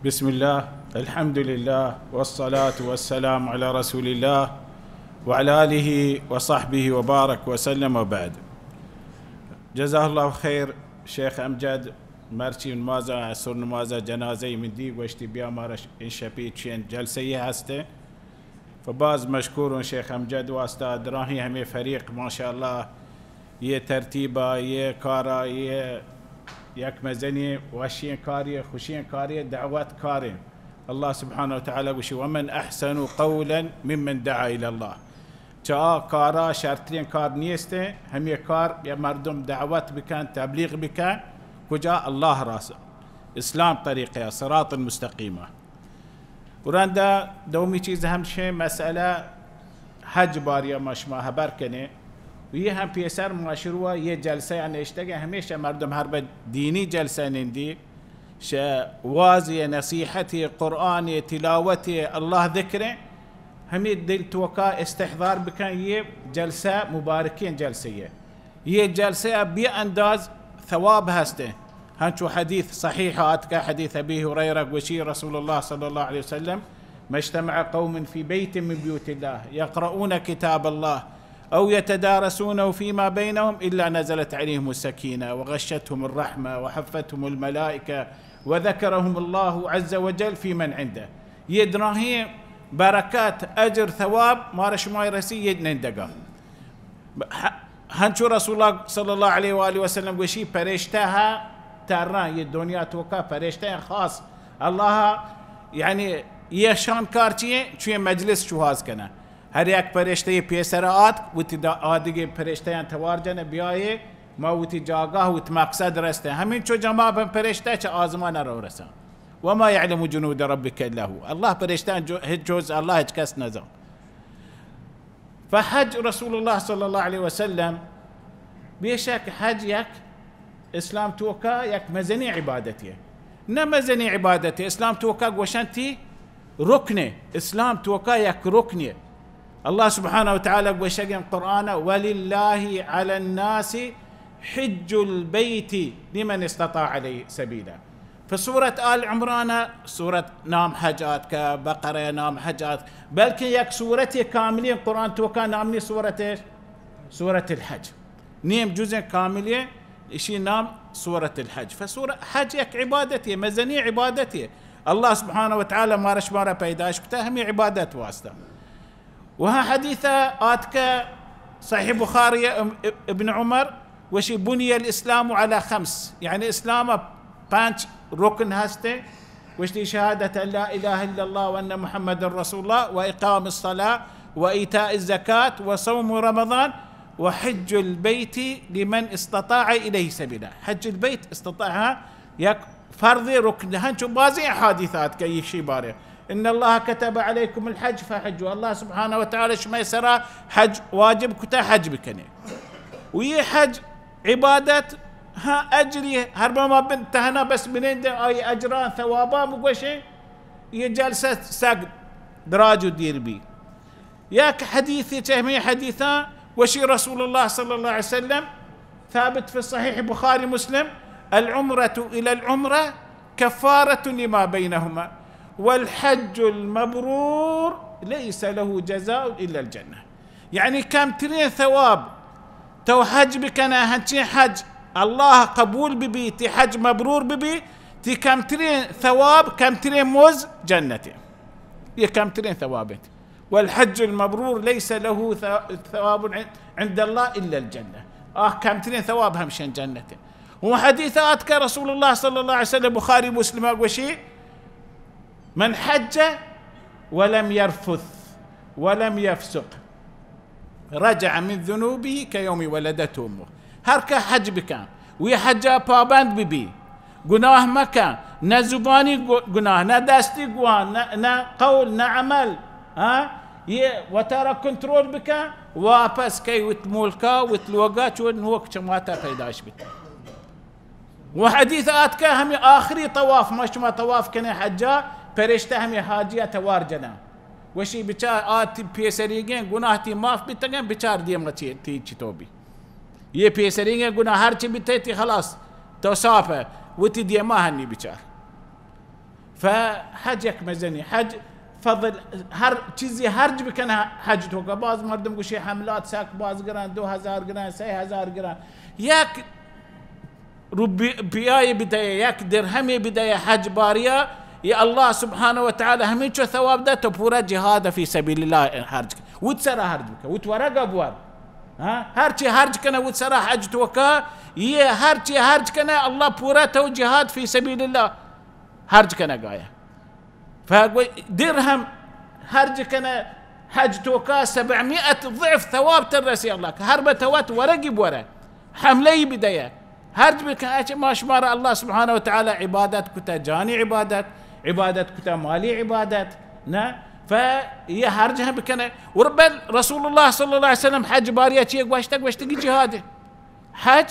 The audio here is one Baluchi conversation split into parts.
بسم الله، الحمد لله، والصلاة والسلام على رسول الله، وعلى آله وصحبه وبارك وسلم، وبعد. جزاه الله خير. شيخ أمجد، مرچی نمازا، عصر نمازا جنازہ من دی، گوشتی بیا مارا ش-، این شپی چین جلسہ یہ ہستے. فباز مشکور اوں شیخ امجد واسطہ، دراہیں ہمے فریق ماشاءاللہ یہ ترتیبا، یہ کارا، یہ یک مزنیں وشیں کارے، خوشیں کارے، دعوت کارے. اللہ سبحانہ و تعالی گوشی: ومن احسن قولا ممن دعا الی اللہ. چہ آ کارا شرتریں کار نیست، ہمے کار یا مردم دعوت بکن، تبلیغ بکن، کجا؟ اللہ راست، اسلام طریقہ، صراط المستقیمہ. و رندا دومی چیز ہمشیں مسئلہ حج باریا ما شما حبر کنیں. و یہ ہم پیسر ما شروع یہ جلسہ یا نشتگ، ہمیشہ مردم ہر بہ دینی جلسہ نندی، شہ واز نصیحت، قرآن تلاوت، اللہ ذکریں، ہمیں دل توکا استحضار بکن، یہ جلسہ مبارکیں جلسہ یہ. یہ جلسہ بے انداز ثواب ہستے. ہنچو حدیث صحیح آتکا، حدیث ابی ہریرہ گوشی، رسول اللہ صلی اللہ علیہ وسلم: ما اجتمع قوم في بيت من بيوت الله يقرؤون كتاب الله أو يتدارسونه فيما بينهم إلا نزلت عليهم السكينة وغشتهم الرحمة وحفتهم الملائكة وذكرهم الله عز وجل في من عنده. یہ دراہیں برکت، اجر، ثواب مارا شمائی رسی یہ نندگا. ہ-، ہنچو رسول اللہ صلی اللہ علیہ وآلہ وسلم گوشی، پرشتہ ہا تران، یہ دنیا توکا پرشتہ ہیں خاص. اللہ، یعنی، یہ شان کار چیئے، چوئے مجلس شوہاز کنا. ہر یک پرشتہ یہ پیسر آت، وتی دا آدگے پرشتہ ہیں توار جن بیائے، ما وتی جاگاہ، وتی مقصد رستے. ہمین چو جماع بن پرشتہ چہ آزمان رو رسن. وما يعلم جنود ربك إلا هو. اللہ پرشتہ جو، ہچ جز اللہ ہچ کس نزان. فحج رسول اللہ صلی اللہ علیہ وسلم، بے شک حج یک اسلام توکا یک مزنی عبادتی. نہ مزنی عبادتی، اسلام توکا گوشنتی رکنے، اسلام توکا یک رکنے. اللہ سبحانہ و تعالی گوشگیں قرآن: ولله على الناس حج البيت لمن استطاع إليه سبيلا. فسورة آل عمران، سورت نام حج آتکا، بقرہ نام حج آت، بلکہ یک سورت کاملی قرآن توکا نام نی سورت، سورت الحج. نیم جزء کاملی، اشی نام سورت الحج. فسورہ حج یک عبادتی، مزنی عبادتی. اللہ سبحانہ و تعالی مارا شمارا پیداش کتا ہمی عبادت واسطہ. و ہاں حدیث آتکہ صحیح بخاری، ابن عمر گوشی: بني الإسلام على خمس، یعنی اسلام پنچ رکن ہستے. گوشتی: شهادة أن لا إله إلا الله وأن محمد رسول الله وإقام الصلاة وإيتاء الزكاة وصوم رمضان وحج البيت لمن استطاع إليه سبيلا. حج البيت استطاع، ہاں، یک فرض رکن، ہنچو بازیں احادیث آتکہ ایشی بارے. إن الله كتب عليكم الحج فحجوا. اللہ سبحانہ و تعالی شمئے سرا حج واجب کتا، حج بکنے. و یہ حج عبادت، ہاں، اجری ہر ما بن تہنا بس بنندے، آئی اجران ثوابا بگوشیں، یہ جلسہ سگ دراج و دیر بی. یک حدیث چہ ہمیں حدیثاں گوشی رسول اللہ صلی اللہ علیہ وسلم، ثابت في صحيح بخاري مسلم: العمرة إلى العمرة كفارة لما بينهما والحج المبرور ليس له جزاء إلا الجنة. یعنی کمترین ثواب تو حج بکنہ، ہنچین حج اللہ قبول ببی، تی حج مبرور ببی، تی کمترین ثواب، کمترین مز جنت. یہ کمترین ثواب انت. والحج المبرور ليس له ث-، ثواب عند الله إلا الجنة. آہ کمترین ثواب ہمشن جنت. و حدیث آتکہ رسول اللہ صلی اللہ علیہ وسلم، بخاری مسلم گوشی: من حج ولم يرفث ولم يفسق رجع من ذنوبه كيوم ولدته أمه. ہر کہ حج بکن، وی حجا پابند ببی، گناہ مکن، نہ زبانی گو-، گناہ، نہ دستی گناہ، نہ، نہ قول، نہ عمل، ہاں؟ یہ وتارا کنترول بکن، واپس کئی وت ملکا، وت لوگا، چو نوک چماتا پیداش بکن. و حدیث آتکہ ہمیں آخری طواف، ما شما طواف کنے حجا، پرشتہ ہمیں حاجیا توار جنا. وشی بچار آ تی پیسریگیں گناہ تی معاف بیتگن، بچار دیما چی، تی چی تو بی. یہ پیسریگیں گناہ ہر چی بیتے تی خلاص، تو صاف ہے، وتی دیما ہنی بچار. فحج یک مزنی، حج فضل، ہر چیزی حرج بکنه حج توکا. باز مردم گوشی حملات سک باز گران، دو ہزار گران، سه ہزار گران. یک روپیای بدهی، یک درهمی بدهی حج باریا، یا الله سبحانه و تعالی همینچو ثواب ده، تو پورا جهاد فی سبیل الله حرج کن. وت سرا حرج بکن، وت ورگا بوار. ها؟ هرچی حرج کنه وت سرا حج توکا، یه هرچی حرج کنه الله پورا تو جهاد فی سبیل الله حرج کنه گایا. فگوی درهم حرج کنه حج توکا سبعمائة ضعف ثواب تر رسی الله که هر بتوت ورگی بوره، حمله‌ای بدهیه، حرج بکن. اچه ما شما را الله سبحانه و تعالی عبادت کته، جانی عبادت، عبادت کته، مالی عبادت، نه؟ فیه حرج هم بکنه. و بل رسول الله صلی الله علیه وسلم حج باریا چیه گوشته؟ گوشته کی جهاده. حج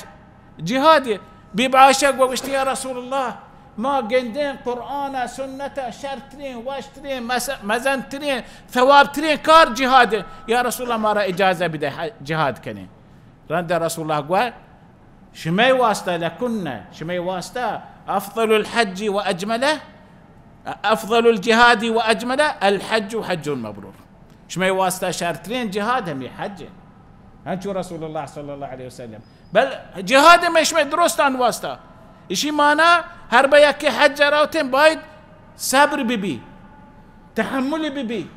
جهادی. بی بی عائشہ گوشتی، یا رسول الله، ما گندیں قرآن سنت شرترین، وشترین، مس-، مزنترین، ثوابترین کار جهاد. یا رسول الله، ما را اجازه بده ح-، جهاد کنیں. رند رسول الله گوه، شمئے واسطه لکن، شمئے واسطه افضل الحج و اجمله، افضل الجهاد و اجمله الحج حج مبرور. شمئے واسطه شرترین جهاد همی حج. هنچو رسول الله صلی الله علیه وسلم. بل جهاد مئے شمئے درستان واسطه. اشی معنی هر به یکی حج روتیں باید صبر ببی، تحمل ببی،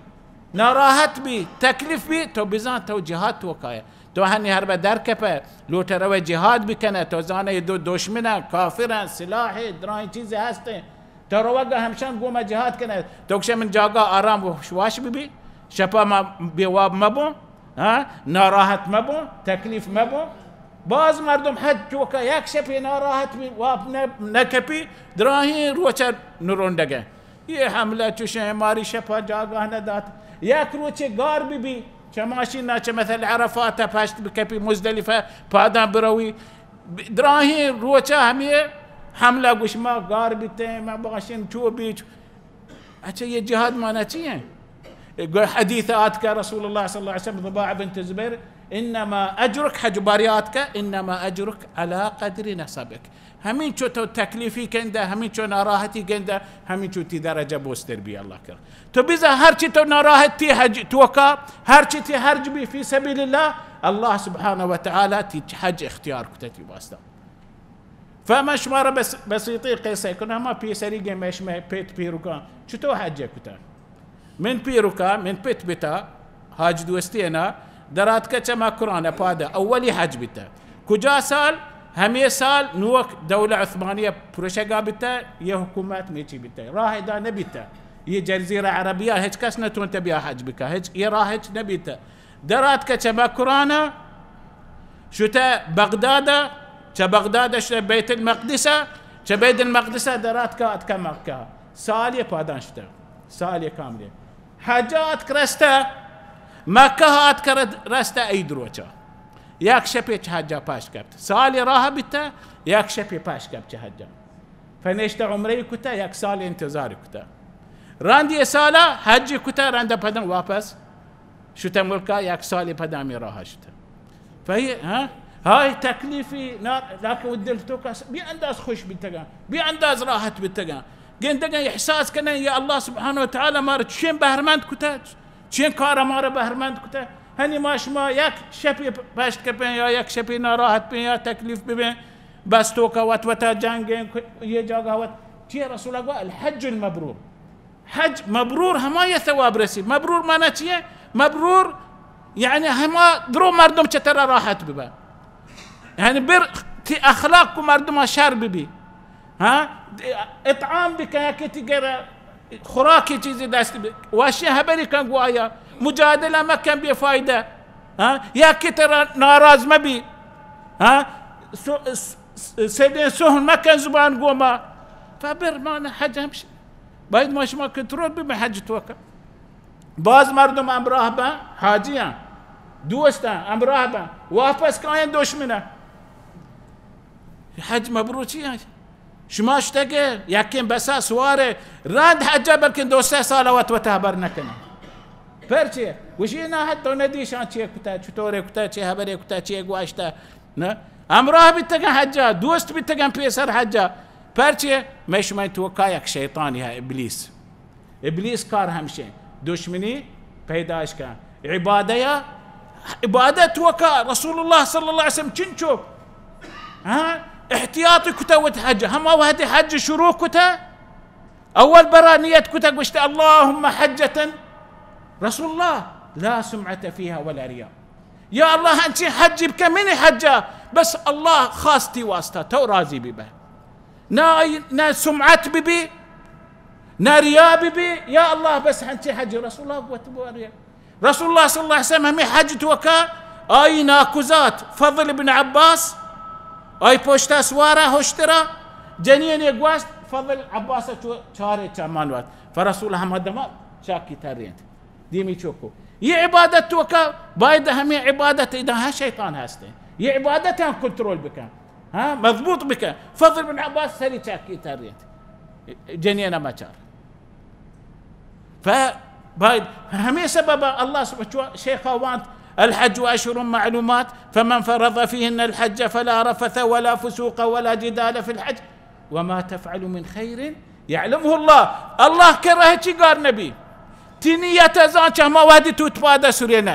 ناراحت بی، تکلیف بی، تو بزان تو جهاد توکایه. تو هنی هر به در کپه، لوٹه روه جهاد بکنه، تو زانه دو دشمنه، کافره، سلاحه، درائیں چیزی هستیں. تو روگا همشان گوما جهاد کنه. تو گوشه من جاگا آرام و شواش ببی، شپا ما بے واب مبون، ها؟ ناراحت مبون، تکلیف مبون. باز مردم حج توکا یک شپی ناراحت بی، واب نه-، نکپی، دراهین روچه نرونڈگه. یه حمله چوشیں ماری شپا جاگاه ندات. یک روچے گار ببی، چه ماشینا چه مثل عرفات پشت بکپی، مزدلفه پادان بروی. ب-، دراهین روچا همی حمله گوش ما گار بیتیں، ما باشین چو بیچ. اچه یه جهاد معنی چی ایں؟ گو حدیث آتکه رسول الله صلی الله علیه وسلم، ضباع بنت زبیر، انما اجرک، حج باری آتکه، انما اجرک علی قدر نصبک. همینچو تو تکلیفی گنده، همینچو ناراحتی گنده، همینچو تی درجه بوستر بی الله کرا. تو بزان هرچی تو ناراحتی حج توکا، هرچی تی حرج بی فی سبیل الله، الله سبحانه و تعالی تی حج اختیار کته تی واسطه. فما شما را بس-، بسیطی قصه کنم، ما پیسری گیم شما پیت پیروکان چطور حج کته؟ من پیروکا، من پت بتا، حاج دوستینا، دراتکه چه مکران پاده، اولی حج بیته. کجا سال؟ همی سال نوک دولة عثمانیه پروشگا بیته، یه حکومت میچی بیته. راه دا نبیته. یه جزیره عربیه هیچ کس نتونته بیا حج بکه. هیچ، یه راه هیچ نبیته. دراتکه چه مکران، شته بغداد، چه بغداد شته بیت المقدس، چه بیت المقدس دراتکه آتکه مکه. سالی پادان شته. سالی کاملی. حج آتک رسته، مکه آتک رد-، رسته عید روچا. یک شپی چه حجا پشت کپت. سالی راه بیته، یک شپی پشت کپت چه حجا. فنشته عمره کته، یک سال انتظار کته. رند یه سالا حج کته، رند پدن واپس شته ملکا، یک سال پدن همی راه شته. فهی، ها؟ های تکلیفی، نا، لکن و دل توکا بی انداز خوش بیتگن، بی انداز راحت بیتگن. گندگن احساس کنن، یا الله سبحانه و تعالی مارا چین بهرمند کته، چین کار مارا بهرمند کته. هنی ما شما یک شپی پشت کپین یا یک شپی ناراحت بین یا تکلیف ببین، بس توکا وت وتا جنگین، یه جاگه وت. چی رسول الله گو الحج المبرور. حج مبرور هما یه ثواب رسی. مبرور معنی چیه؟ مبرور یعنی هما درو مردم چه ترا راحت ببه. یعنی بر تی اخلاق کو مردم شر ببی. ها؟ اطعام بکن، یکی تی گر خوراکی چیزی دست بی. واشی هبری کن گو آیا. مجادله مکن بی فایده. ها؟ یکی ترا ناراض مبی. ها؟ سو-، س-، س-، سیدین سهن مکن زبان گوما. فبر معنی حج همش. باید ما شما کنترل ببین حج توکا. باز مردم همراه بن، حاجیان، دوستان همراه بن، واپس کاین دشمنه. حج مبرور چی حج؟ شما شتگه یکین بسا سواره، رند حجه بلکن دو سه سال وت وت هبر نکنه. پرچه؟ گوشی نه حتی ندیشان چی کتا، چطوره کتا، چی هبره کتا، چی گواشتا. نه؟ همراه بیتگن حجا، دوست بیتگن پیسر حجا. پرچے؟ مئے شمئے توکا یک شیطانی ہے، ابلیس۔ ابلیس کار ہمشیں، دشمنی پیدائش کن۔ عبادہ یا، عبادت توکا رسول اللہ صلی اللہ علیہ وسلم چنچو، ہاں، احتیاط کتا وت حج۔ ہما وہدی حج شروع کتا، اول برا نیت کتا، گوشت، اللهم حجة، رسول اللہ، لا سمعة فيها ولا رياء۔ یا اللہ، ہنچی حج بکن منی حجا، بس اللہ خاص تی واسطہ، تو راضی بی بہ۔ نہ، نہ سمعت بی بی، نہ ریا بی بی، یا اللہ، بس ہنچی حج۔ رسول اللہ وت بواریا۔ رسول اللہ صلی اللہ علیہ وسلم ہمیں حج توکا آئی ناکوزات فضل بن عباس، آئی پشتا سوارا ہشترا، جنین گوشت، فضل عباس چو چارے چمان وات۔ فرسول ہم دما چاکی ترینت۔ دیمی چوکو۔ یہ عبادت توکا باید ہمیں عبادت ادا ہاں شیطان ہستے۔ یہ عبادت ہم کنترول بکن۔ ہاں، مضبوط بکن۔ فضل بن عباس سری چاکی ترینت۔ جنین مچار۔ ف باید ہمیں سبب اللہ سب-، چو شیخ وانت، الحج اشهر معلومات، فمن فرض فيهن الحج فلا رفث ولا فسوق ولا جدال في الحج، وما تفعلوا من خير يعلمه الله۔ اللہ کرا ہچی گار نبی۔ تی نیت زان چہ ہما وہدی تو پادا سرینہ۔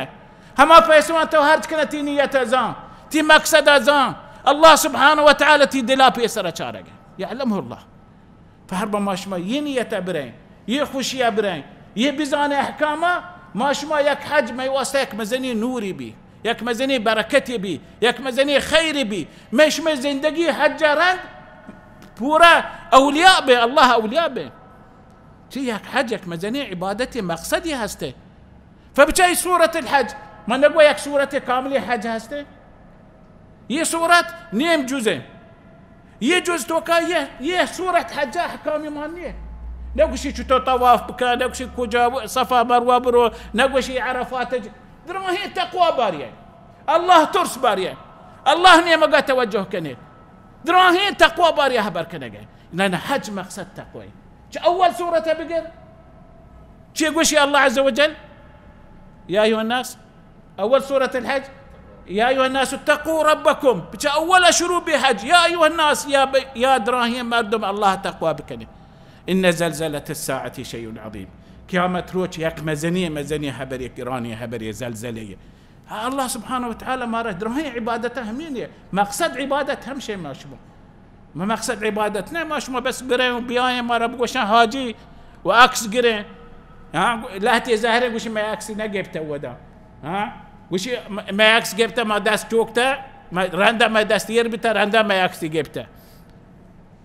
ہما پیسوان تو ہرچ کنہ، تی نیت زان، تی مقصد زان۔ اللہ سبحانہ و تعالی تی دلا پیسر چارگ۔ يعلمه الله۔ پہر با ما شما یہ نیت بریں، یہ خوشی بریں، یہ بزان احکام، ما شما یک حج مئے واسطہ یک مزنی نوری بی، یک مزنی برکتی بی، یک مزنی خیری بی۔ مئے شما زندگی حج رند پورا اولیاء بے، اللہ اولیاء بے۔ چی یک حج یک مزنی عبادت مقصدی ہستے۔ فبچہ ای سورت الحج، من نگو یک سورت کاملی حج ہستے۔ یہ سورت نیم جزے۔ یہ جز توکا یہ، یہ سورت حج احکامی مان نیے۔ نگوشی چطور طواف بکن، نگوشی کجا صفا مروہ برو، نگوشی عرفات ج-، دراہیں تقوی باری ہے۔ اللہ ترس باری ہے۔ اللہ نیمگا توجہ کنے۔ دراہیں تقوی باری حبر کنگے۔ نہ، نہ، حج مقصد تقوی۔ چہ اول سورت بگر۔ چی گوشی اللہ عز و جل؟ یا ایھا الناس، اول سورت الحج، یا ایھا الناس اتقوا ربکم، بچہ اول شروع بی حج، یا ایھا الناس، یا ب-، یا دراہیں مردم، اللہ تقوی بکنے۔ ان زلزلة الساعة شیء عظیم، قیامت روچ یک مزنی، مزنی حبری، گرانی حبری، زلزلے۔ اللہ سبحانہ و تعالی مارا دراہیں عبادت ہمین ہے، مقصد عبادت ہمشے ما شما۔ ما مقصد عبادت نہ، ما شما بس بریں و بیائیں، مارا بگوشن حاجی و عکس گریں۔ ہاں، لہتے ظاہرے گوشی مئے عکس نہ گپتہ ودا۔ ہاں، گوشی م-، مئے عکس گپتہ، ما دست چوکتہ، ما رندا مئے دست ایر بیتہ، رندا مئے عکس گپتہ۔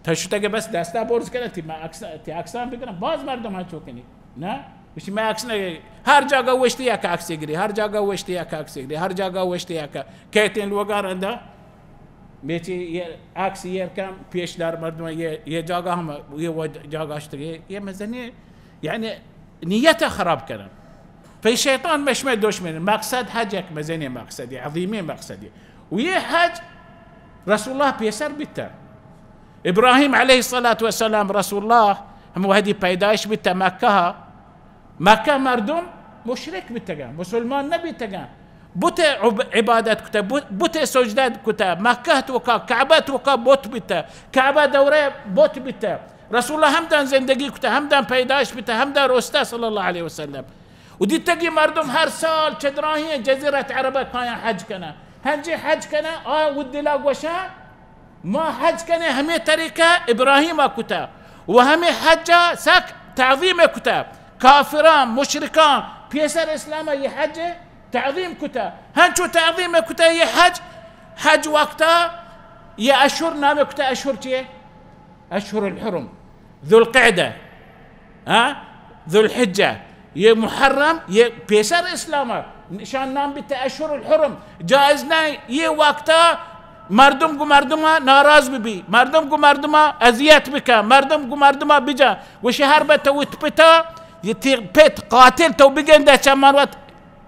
تا شتگے بس دستا برز کنہ، تی ما عکس، تی عکسان بگرن، باز مردم ہنچو کنی۔ نہ؟ گوشی مئے عکس نہ، ہر جاگہ وشتی یک عکسی گری، ہر جاگہ وشتی یک عکسی گری، ہر جاگہ وشتی یک کیتیں لوگا رندا۔ بیچی یہ عکس یہ کم پیش دار مردم، یہ، یہ جاگہ ہم، یہ وہ جاگہ شتگے، یہ مزنی، یعنی نیت خراب کرن۔ پہ شیطان مشمئے دشمن، مقصد حج یک مزنی مقصدی، عظیمی مقصدی۔ و یہ حج رسول اللہ پیسر بیتہ۔ ابراہیم علیہ الصلاة والسلام، رسول اللہ ہم وہدی پیدائش بیتہ مکہ، مکہ مردم مشرک بیتگن، مسلمان نبیتگن۔ بت عب-، عبادت کتہ، بت، بت سجدہ کتہ۔ مکہ توکا، کعبہ توکا بت بیتہ۔ کعبہ دورہ بت بیتہ۔ رسول اللہ ہمدان زندگی کتہ، ہمدان پیدائش بیتہ، ہمدان رستہ صلی اللہ علیہ وسلم۔ و دیتگی مردم ہر سال چہ دراہیں جزیرت عربہ کایاں حج کنہ۔ ہنچی حج کنہ، آ و دلا گوشاں، ما حج کنیں ہمے طریقہ ابراہیم ء کتہ و ہمے حج ء سک تعظیم ء کتہ۔ کافراں، مشرکاں پیسر اسلام ء یہ حج ء تعظیم کتہ۔ ہنچو تعظیم ء کتہ یہ حج، حج وقتا یہ اشہر نام ء کتہ۔ اشہر چیے؟ اشہر الحرم، ذوالقعدہ۔ ہاں؟ ذوالحجہ، یہ محرم، یہ پیسر اسلام ء نشان نام بیتہ اشہر الحرم۔ جائز نہ یہ وقتا مردم گو مردما ناراض بہ بی، مردم گو مردما اذیت بکن، مردم گو مردما بجن۔ گوشی ہر بہ تو وت پتا، یہ تی پت قاتل تو بگندہ چمان وت،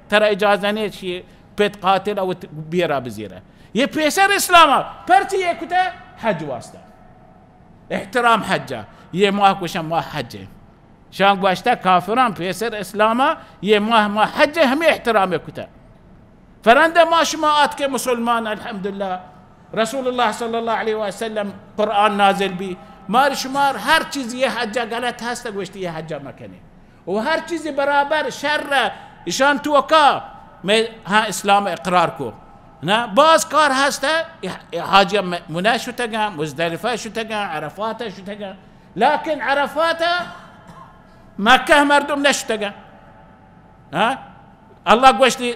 ترا اجازہ نیست یہ پت قاتل وت بیرا بزیرہ۔ یہ پیسر اسلام ء پرچی یہ کتہ؟ حج واسطہ۔ احترام حج ء۔ یہ ماہ گوشن ماہ حج ء۔ شان گوشتہ کافراں پیسر اسلام ء یہ ماہ، ماہ حج ء ہمیں احترام ء کتہ۔ فرندہ ما شما آتکے مسلمان، الحمدللہ، رسول اللہ صلی اللہ علیہ وسلم قرآن نازل بی، مار شمار ہر چیز یہ حجا غلط ہست، گوشتی یہ حجا مکنے۔ و ہر چیز برابر شر اشان توکا میں ہاں اسلام اقرار کو۔ نا، باز کار ہست، حاجی منہ شتگا، مزدلفہ شتگا، عرفات شتگا، لیکن عرفات مکہ مردم نشتگا۔ ہاں؟ اللہ گوشتی،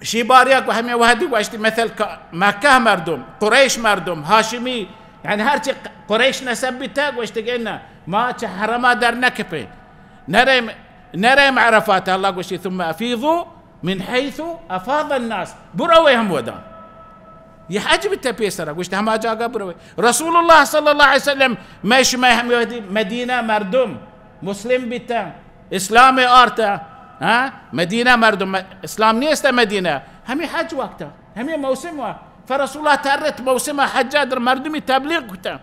شی باریا گو ہمیں وحدی گوشتی، مثل ک-، مکہ مردم، قریش مردم، ہاشمی، یعنی ہر چی ق-، قریش نسب بیتا، گوشتی کہ انا، ما چہ حرما در نکپیں۔ نریم، نریم عرفات، اللہ گوشتی، ثم افیضوا من حیث افاض الناس۔ بروے ہم ودان۔ یہ حج بیتا پیسرا، گوشتی، ہما جاگہ بروے۔ رسول اللہ صلی اللہ علیہ وسلم، میں شمع ہم وحدی مدینہ مردم، مسلم بیتا۔ اسلام آرتا، ہاں؟ مدینہ مردم، اسلام نیست مدینہ۔ ہمیں حج وقتا، ہمیں موسم وا۔ فرسول اللہ ترت موسم حجا در مردمی تبلیغ کتا۔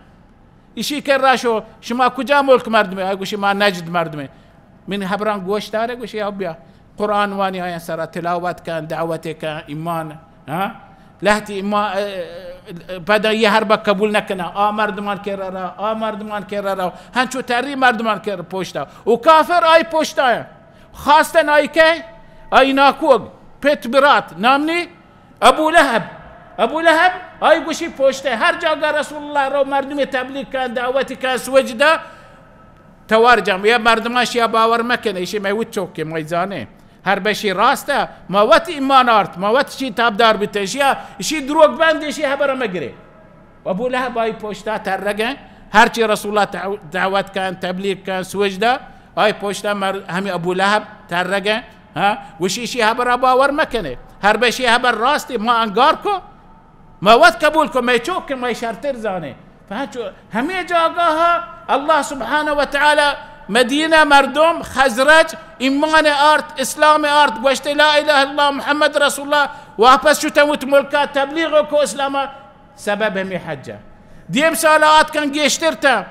اشی کرا شو، شما کجا ملک مردمے؟ آ گوشی، ما نجد مردمے۔ من حبران گوش دارے، گوشی، او بیا۔ قرآن وانی آیان سرا تلاوت کن، دعوت کن، ایمان ہاں؟ لہتی ما، اه، پدا یہ حربہ قبول نہ کنا۔ آ مردمان کرا را، آ مردمان کرا را۔ ہنچو تری مردمان کرا پوشتا۔ و کافر آئی پوشتا ہے۔ خواستن آئی کہ؟ آئی ناکوگ، پت برات، نام نی؟ ابو لہب۔ ابو لہب، آئی گوشی پوشتے۔ ہر جاگہ رسول اللہ رو مردمی تبلیغ کن، دعوت کن، سوج دا۔ توار جام، یا مردمان شیا باور مکن، ایشی میں وچ چوک کے میں زانے۔ ہر بشی راستہ، ما وت ایمان آرت، ما وت شی تابدار بیتہ، شیا، شی دروگ بند، شی حبر مگرے۔ ابو لہب آئی پوشتا ترگیں، ہرچی رسول اللہ دعو-، دعوت کن، تبلیغ کن، سوج دا، آئی پوشتا مر-، ہمیں ابو لہب ترگیں، ہاں، گوشی شی حبر باور مکنے، ہر بشی حبر راستی، ما انگار کو، ما وت قبول کو، میں چوک کہ میں شرتر زانے۔ پہنچو، ہمیں جاگہ اللہ سبحانہ و تعالی مدینہ مردم خزرج ایمان آرت، اسلام آرت، گوشتے لا الہ الا اللہ محمد رسول اللہ، واپس شتن وت ملکا تبلیغ کو اسلام، سبب ہمیں حج۔ دیم سال آتکن گیشتر تا،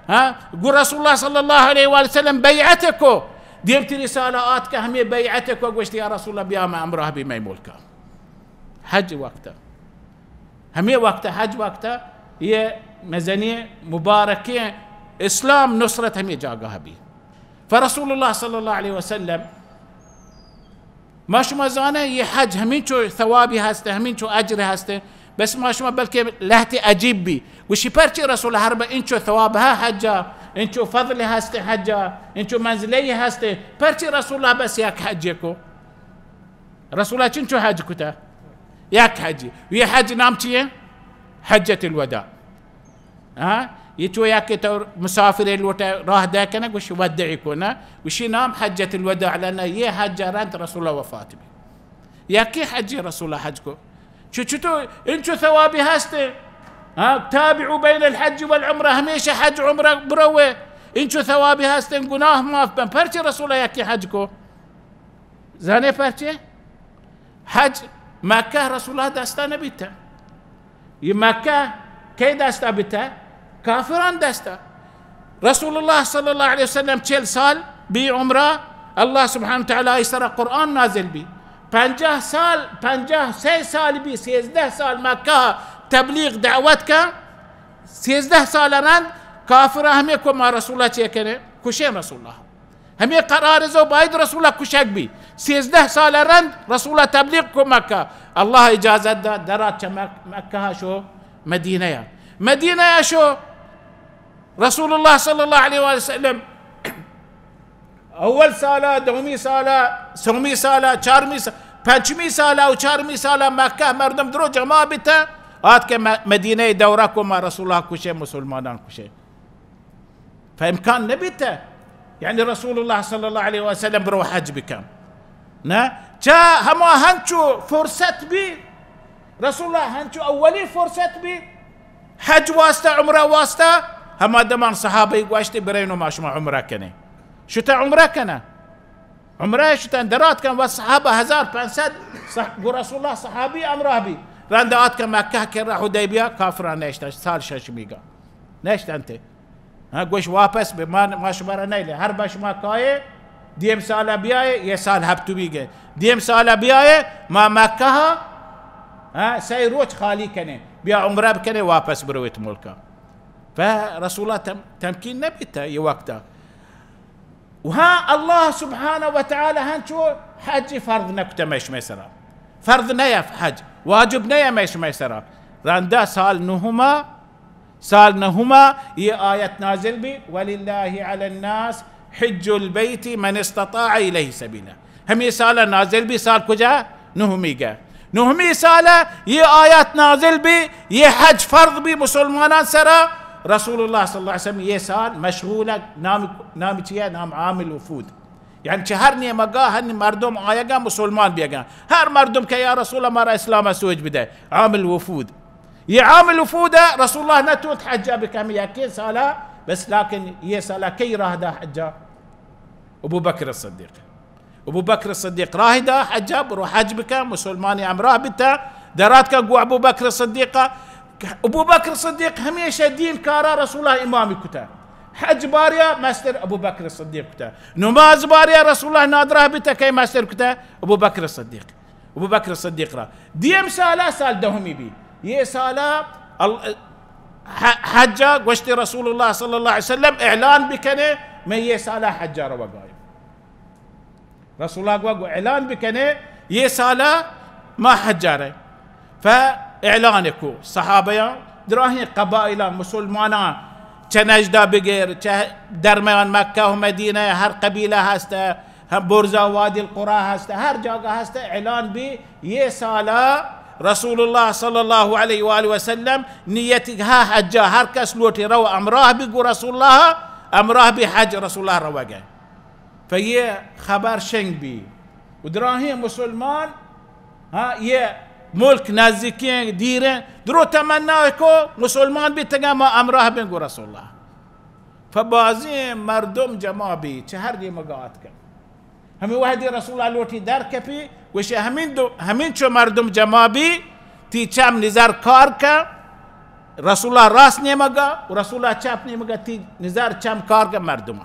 ہاں، گو رسول اللہ صلی اللہ علیہ وآلہ وسلم بیعت کو، دیم تری سال آتکن ہمیں بیعت کو، گوشتے یا رسول اللہ بیا میں امراہ بھی میں ملکا۔ حج وقت، ہمیں وقت، حج وقت، یہ مزنی مبارکیں اسلام نصرت ہمیں جاگہ بھی۔ فرسول اللہ صلی اللہ علیہ وسلم، ما شما زانے یہ حج ہمینچو ثوابی ہستے، ہمینچو اجر ہستے، بس ما شما بلکہ لہتے عجیب بھی۔ گوشی پرچے رسول ہر با انچو ثواب ہے حجا، انچو فضل ہستے حجا، انچو منزلے ہستے، پرچے رسول بس یک حج کو؟ رسول چنچو حج کتا؟ یک حج۔ یہ حج نام چیئے؟ حجت الوداع۔ ہاں؟ یہ چو یک تو مسافر لوٹے راہ دے کنے، گوش ودعی کو نا، گوشی نام حجت الوداع، لنا یہ حج رند رسول وفات بھی۔ یکی حج رسول حج کو۔ چو، چو تو انچو ثوابی ہستے؟ ہاں، تابعوا بین الحج والعمرہ، ہمیشہ حج عمرہ بروے۔ انچو ثوابی ہستے، گناہ معاف بن۔ پرچے رسول یکی حج کو؟ زانے پرچے؟ حج مکہ رسول اللہ دستا نبیتا۔ یہ مکہ کئی دستا بیتا؟ کافران دستا۔ رسول اللہ صلی اللہ علیہ وسلم چل سال بی عمرہ، اللہ سبحانہ وتعالی ای سر قرآن نازل بی۔ پنجاہ سال، پنجاہ سے سال بی، سیزدہ سال مکہ تبلیغ دعوت کا، سیزدہ سال رند کافر ہمیں کو ما رسول اللہ چے کنے؟ کشیں رسول اللہ۔ ہمیں قرار زو باید رسول کشگ بی۔ سیزدہ سال رند رسول تبلیغ کو مکہ۔ اللہ اجازت دا، درا چہ مک-، مکہ شو مدینہ یا۔ مدینہ یا شو رسول اللہ صلی اللہ علیہ وآلہ وسلم اول سالا، دومی سالا، سومی سالا، چارمی سا-، پنچمی سالا و چارمی سالا مکہ مردم درو جمع بیتا، آت کہ م-، مدینہ دورہ کو ما رسول اللہ کشے، مسلمانان کشے۔ فامکان نبیت، یعنی رسول اللہ صلی اللہ علیہ وسلم برو حج بکن۔ نہ، چا ہما ہنچو فرصت بی، رسول اللہ ہنچو اولی فرصت بی، حج واسطہ، عمرہ واسطہ، ہما دمان صحابہ گوشتی، برینو ما شما عمرہ کنیں۔ شتا عمرہ کنن۔ عمرہ شتن درات کن و صحابہ ہزار پنچ صد صح-، گو رسول اللہ صحابی ہمراہ بی۔ رند آت کن مکہ کرا حدیبیہ کافران نشتن، سال ششمیگا۔ نشتن تے۔ ہاں، گوش واپس بے، ما، ما شما را نیلے۔ ہر با شما کائے، دیم سالا بیائے، یہ سال ہفتو بیگے۔ دیم سالا بیائے، ما مکہ، ہاں، سہ روچ خالی کنے۔ بیا عمرہ بکنے، واپس برویت ملکا۔ پہ رسول اللہ تم-، تمکین نہ بیتہ یہ وقتا۔ و ہاں، اللہ سبحانہ و تعالی ہنچو حج فرض نہ کتہ مئے شمئے سرا۔ فرض نہ یا حج، واجب نہ یا مئے شمئے سرا۔ رندا سال نہما، سال نہما یہ آیت نازل بی، وللہ علی الناس حج البیت من استطاع الیہ سبیلا۔ ہمیں سال نازل بی، سال کجا؟ نہمی گا۔ نہمی سال یہ آیات نازل بی، یہ حج فرض بی مسلمانان سرا۔ رسول اللہ صلی اللہ علیہ وسلم یہ سال مشغول، نام، نام چیئے؟ نام عام الوفود۔ یعنی چہ ہر نیمگا ہر مردم آیگا، مسلمان بیگا۔ ہر مردم کہ یا رسول اللہ، مارا اسلام سوج بدے، عام الوفود۔ یہ عام الوفود رسول اللہ نہ توت حجا بکم یکین سالا، بس لیکن یہ سالا کئی راہ دا حجا؟ ابو بکر الصدیق۔ ابو بکر الصدیق راہ دا حجا، برو حج بکن، مسلمانی ہمراہ بتا، درات کا گو ابو بکر الصدیق۔ ابو بکر الصدیق ہمیشہ دین کارا رسول اللہ امامی کتا۔ حج باریا مستر ابو بکر الصدیق کتا۔ نماز باریا رسول اللہ نادراہ بتا، کئی مستر کتا؟ ابو بکر الصدیق۔ ابو بکر الصدیق را۔ دیم سالا، سال دہمی بی۔ یہ سالا ال-، ح-، حجا گوشت رسول اللہ صلی اللہ علیہ وسلم اعلان بکنے، میں یہ سالا حجا روگایم۔ رسول اللہ گو، گو اعلان بکنے، یہ سالا ما حجا رہے۔ فاعلان کو صحابیاں، دراہیں قبائلاں، مسلماناں، چہ نجدہ بگر، چہ درمیان مکہ و مدینہ ہر قبیلہ ہستہ، ہم برزا وادی القریٰ ہستہ، ہر جاگہ ہستہ، اعلان بی، یہ سالا رسول اللہ صلی اللہ علیہ وآلہ وسلم نیتی ہا حجا، ہر کس لوٹی رو امراہ بی گو رسول اللہ، امراہ بی حج رسول اللہ روگے۔ پہ یہ خبر شنگ بی۔ و دراہیں مسلمان، ہاں، یہ ملک نزدیکیں دیریں، درو تمنا کو مسلمان بیتگا ما امراہ بیں گو رسول اللہ۔ فبازیں مردم جمع بی، چہ ہر نیمگا آتکن۔ ہمیں وحدی رسول اللہ لوٹی در کپی، گوشی ہمیں دو، ہمیں چو مردم جمع بی، تی چم نظر کار کن، رسول اللہ راست نیمگا و رسول اللہ چپ نیمگا، تی نظر چم کار کن مردم۔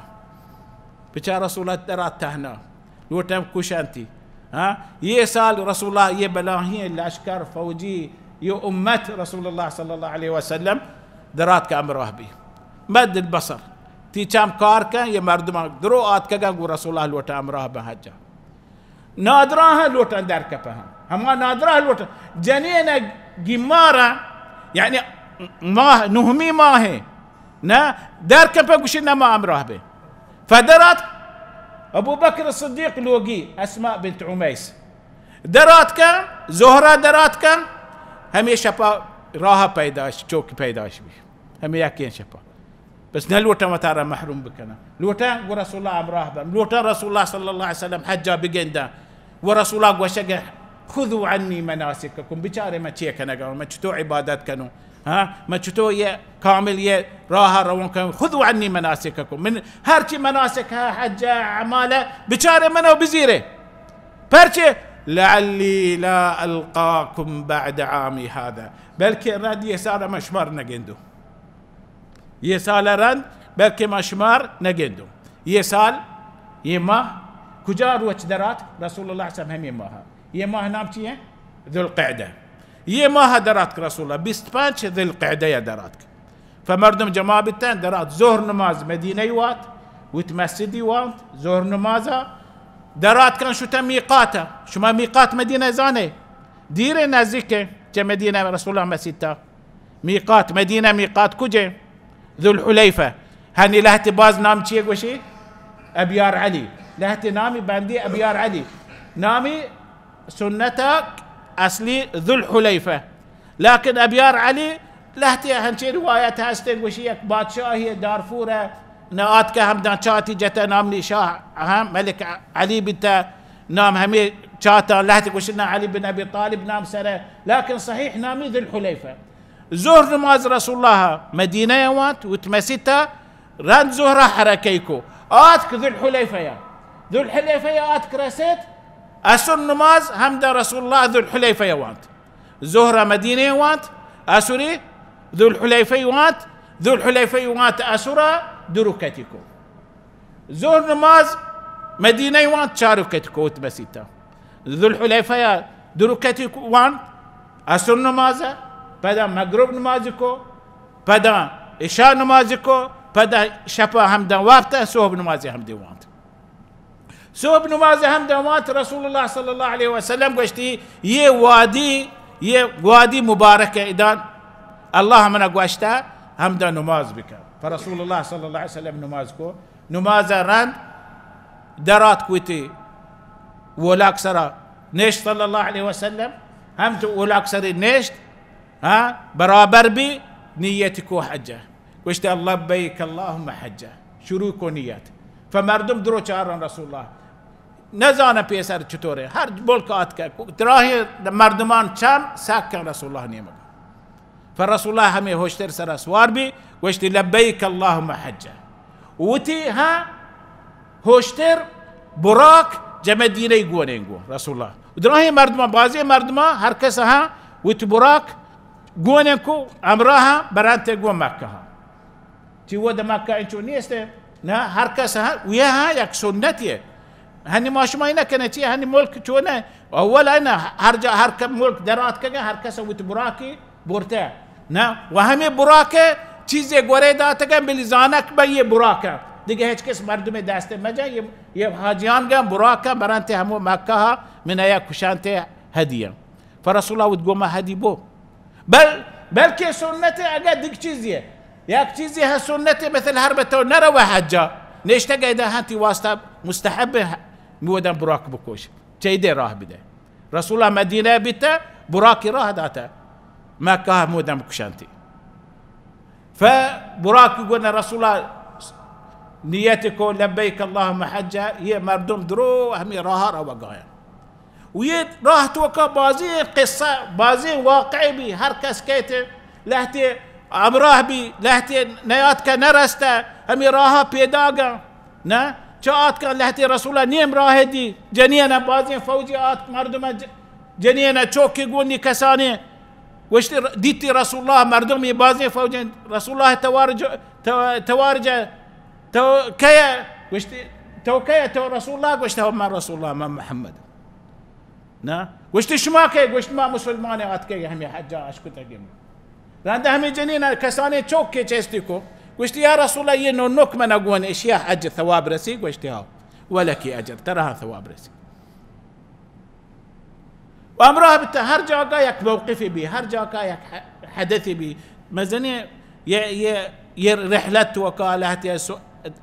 بچار رسول اللہ درا تہنا، لوٹم کشنتی۔ ہاں؟ یہ سال رسول اللہ یہ بلاہیں لشکر فوجی، یہ امت رسول اللہ صلی اللہ علیہ وسلم درات کا امراہ بی۔ مد البصر۔ تی چم کار کن، یہ مردمان درو آتکگن گو رسول اللہ لوٹا امراہ بہ حجا۔ نادراہ لوٹن در کپہ ہم۔ ہما نادراہ لوٹن۔ جنین گیمارا، یعنی ماہ، نہمی ماہ، نہ در کپہ گوشی نہ ما امراہ بے۔ فدرات ابو بکر صدیق لوگی اسماء بنت عمیس۔ درات کن، زہرہ درات کن، ہمیں شپا راہ پیداش، چوک پیداش بی۔ ہمیں یکیں شپا۔ بس نہ لوٹاں وتارا محروم بکناں۔ لوٹاں گو رسول اللہ ہمراہ بم۔ لوٹاں رسول اللہ صلی اللہ علیہ وسلم حجا بگنداں۔ و رسول اللہ گوشگ، خذوا عنی مناسککم، بچارے من چے کنگا، من چطور عبادت کنوں، ہاں، من چطور یہ کامل یہ راہ روان کنوں، خذوا عنی مناسککم، من ہر چی مناسک ہے، حج، اعمال، بچارے منو بزیرے۔ پرچے؟ لعلی لا القاکم بعد عامی هذا، بلکہ رند یہ سال من شمار نگندوں۔ یہ سال رند، بلکہ ما شمار نگندوں۔ یہ سال، یہ ماہ، کجا روچ درات؟ رسول اللہ صلی اللہ علیہ وسلم ہمیں ماہ۔ یہ ماہ نام چی ہے؟ ذوالقعدہ۔ یہ ماہ درات کہ رسول اللہ بیست پنچ ذوالقعدہ یا درات کہ۔ فمردم جمع بیتن درات ظہر نماز مدینہ وات، وت مسجدی وانت، ظہر نمازا درات کن شتہ میقاتا۔ شما میقات مدینہ زانے؟ دیرے نزدیکے چہ مدینہ رسول اللہ مسیتا۔ میقات مدینہ، میقات کجے؟ ذوالحلیفہ۔ ہنی لہتے باز نام چیے گوشی؟ ابیار علی۔ لہتے نامی بندی ابیار علی۔ نامی سنت اصلی ذوالحلیفہ۔ لیکن ابیار علی لہتے ہنچے روایت ہستے گوشی یک بادشاہی دارفور نہ آتکہ ہمدان چاتی جتہ نامنی شاہ، ہاں، ملک علی بیتہ نام ہمیں چاتا لہتے گوشی نہ علی بن ابی طالب نام سرہ۔ لیکن صحیح نامی ذوالحلیفہ۔ ظہر نماز رسول اللہ مدینہ وانت، وت مسیتا رند ظہر حرکہ کو۔ آتک ذوالحلیفہ یا۔ ذوالحلیفہ یا آتک رسیت، عصر نماز ہمدا رسول اللہ ذوالحلیفہ یا وانت۔ ظہر مدینہ وانت، عصر ذوالحلیفہ وانت، ذوالحلیفہ وانت عصر درو کتی کو۔ ظہر نماز مدینہ وانت چار رکعت کو وت مسیتا۔ ذوالحلیفہ یا دو رکعت کو وانت عصر نماز، پدا مغرب نماز کو، پدا عشاء نماز کو، پدا شپا ہمدا وپتا، صبح نماز ہمدے وانت۔ صبح نماز ہمدا وانت، رسول اللہ صلی اللہ علیہ وسلم گوشتی، یہ وادی، یہ وادی مبارک ہے، ادان اللہ منا گوشتا ہمدا نماز بکن۔ فرسول اللہ صلی اللہ علیہ وسلم نماز کو، نماز رند درات کوتی، اولاک سرا نشت صلی اللہ علیہ وسلم، ہم تو اولاک سر نشت، ہاں، برابر بی، نیت کو حجہ۔ گوشت، لبیک اللہم حجہ۔ شروع کو نیت۔ فمردم درو چارن رسول اللہ۔ نزانہ پیسر چطورے۔ ہر ملک آتکہ۔ دراہیں مردمان چم سکن رسول اللہ نیمگا۔ فرسول اللہ ہمیں ہوشتر سرا سوار بی، گوشتی، لبیک اللہم حجہ۔ وتی ہاں ہوشتر براک جہ مدینہ گونیں گو رسول اللہ۔ دراہیں مردمان، بازیں مردمان ہر کس ہاں وتی براک گونیں کو، ہمراہ برنتے گو مکہ ہاں۔ چی وہ دہ مکہ انچو نیست ہے؟ نہ، ہر کس ہاں، یہ ہاں یک سنتی ہے۔ ہنی ما شما نہ کنے چی، ہنی ملک چو نہ، اول ہے نہ، ہر جا، ہر ک-، ملک درات کگا، ہر کس وتی براکی برتے۔ نہ، و ہمیں براک چیزے گورے داتگا، بلی زانک بہ یہ براک۔ دیگه ہچ کس مردم دست مجا، یہ، یہ حاجیان گا براک برنتے ہمو مکہ ہا، من ایا کشانتے ہدیہ۔ فرسول اللہ وت گوما ہدی بو۔ بل، بلکہ سنت ہے، اگر دگ چیزی ہے۔ یک چیزی ہے سنت ہے، مثل ہر بتو نرو حجا۔ نشتگ ایدہ ہاں تی واسطہ مستحب ہے، مودن براک بکوش۔ چیدے راہ بدے۔ رسول اللہ مدینہ بیتہ، براکی راہ داتہ۔ مکہ مودن بکشانتی۔ فبراکی گونا رسول اللہ نیت کو، لبیک اللہم حجہ، یہ مردم درو ہمیں راہ روگایا۔ و یہ راہ توکا بازیں قصہ، بازیں واقعے بی، ہر کس کہتے لہتے ہمراہ بی، لہتے نیاتکہ نرستہ، ہمیں راہ پیداگا، نہ؟ چا آتکا لہتے رسول اللہ نیم راہ دی، جنین بازیں فوجی آتک مردم ج-، جنین چوکی گونی کسانی، گوشتی ر-، دیتی رسول اللہ مردم یہ بازیں فوجیں، رسول اللہ توار ج-، تو-، توار جا، تو کیا؟ گوشتی، تو کیا؟ تو رسول اللہ؟ گوشتی، من رسول اللہ، من محمد۔ نہ؟ گوشتی، شما کئے؟ گوشت، ما مسلمان آتکگ ہمیں حجا اشکتگیں۔ رندا ہمیں جنین کسانیں چوک کے چیستی کو۔ گوشتی، یا رسول اللہ، یہ نو نک منا گون اشیا حج ثواب رسی؟ گوشتی، ہاں۔ ولکی اجر، ترا ثواب رسی۔ و ہمراہ بتا ہر جاگہ یک موقفی بی، ہر جاگہ یک ح-، حدثی بی۔ مزنی یہ، یہ، یہ رحلت توکا لہتی سو-،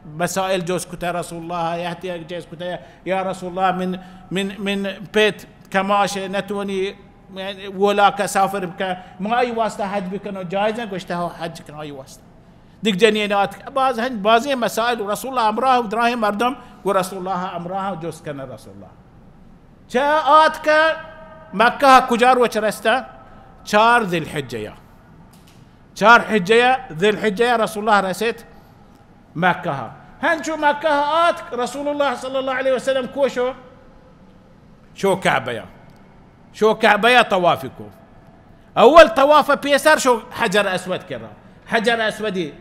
مسائل جوز کتا رسول اللہ، لہتی جوز کتا، یا رسول اللہ، من، من، من پیت کماش نتونی، یعنی، ولا کا سافر بکا، ما ای واسطہ حج بکنو جائز ہے؟ گوشتا، ہو، حج کن ای واسطہ۔ دگ جنینات، باز ہن، بازیں مسائل، رسول اللہ ہمراہ و دراہیں مردم گو رسول اللہ ہمراہ جوز کن رسول اللہ۔ چہ آتکہ مکہ کجا روچ رستہ؟ چار ذی الحجہ یا۔ چار حجہ یا، ذی الحجہ یا رسول اللہ رسیت مکہ۔ ہنچو مکہ آتک رسول اللہ صلی اللہ علیہ وسلم کو شو؟ شو کعبہ یا۔ شو کعبہ یا طواف کو۔ اول طواف پیسر شو حجر اسود کرا۔ حجر اسودی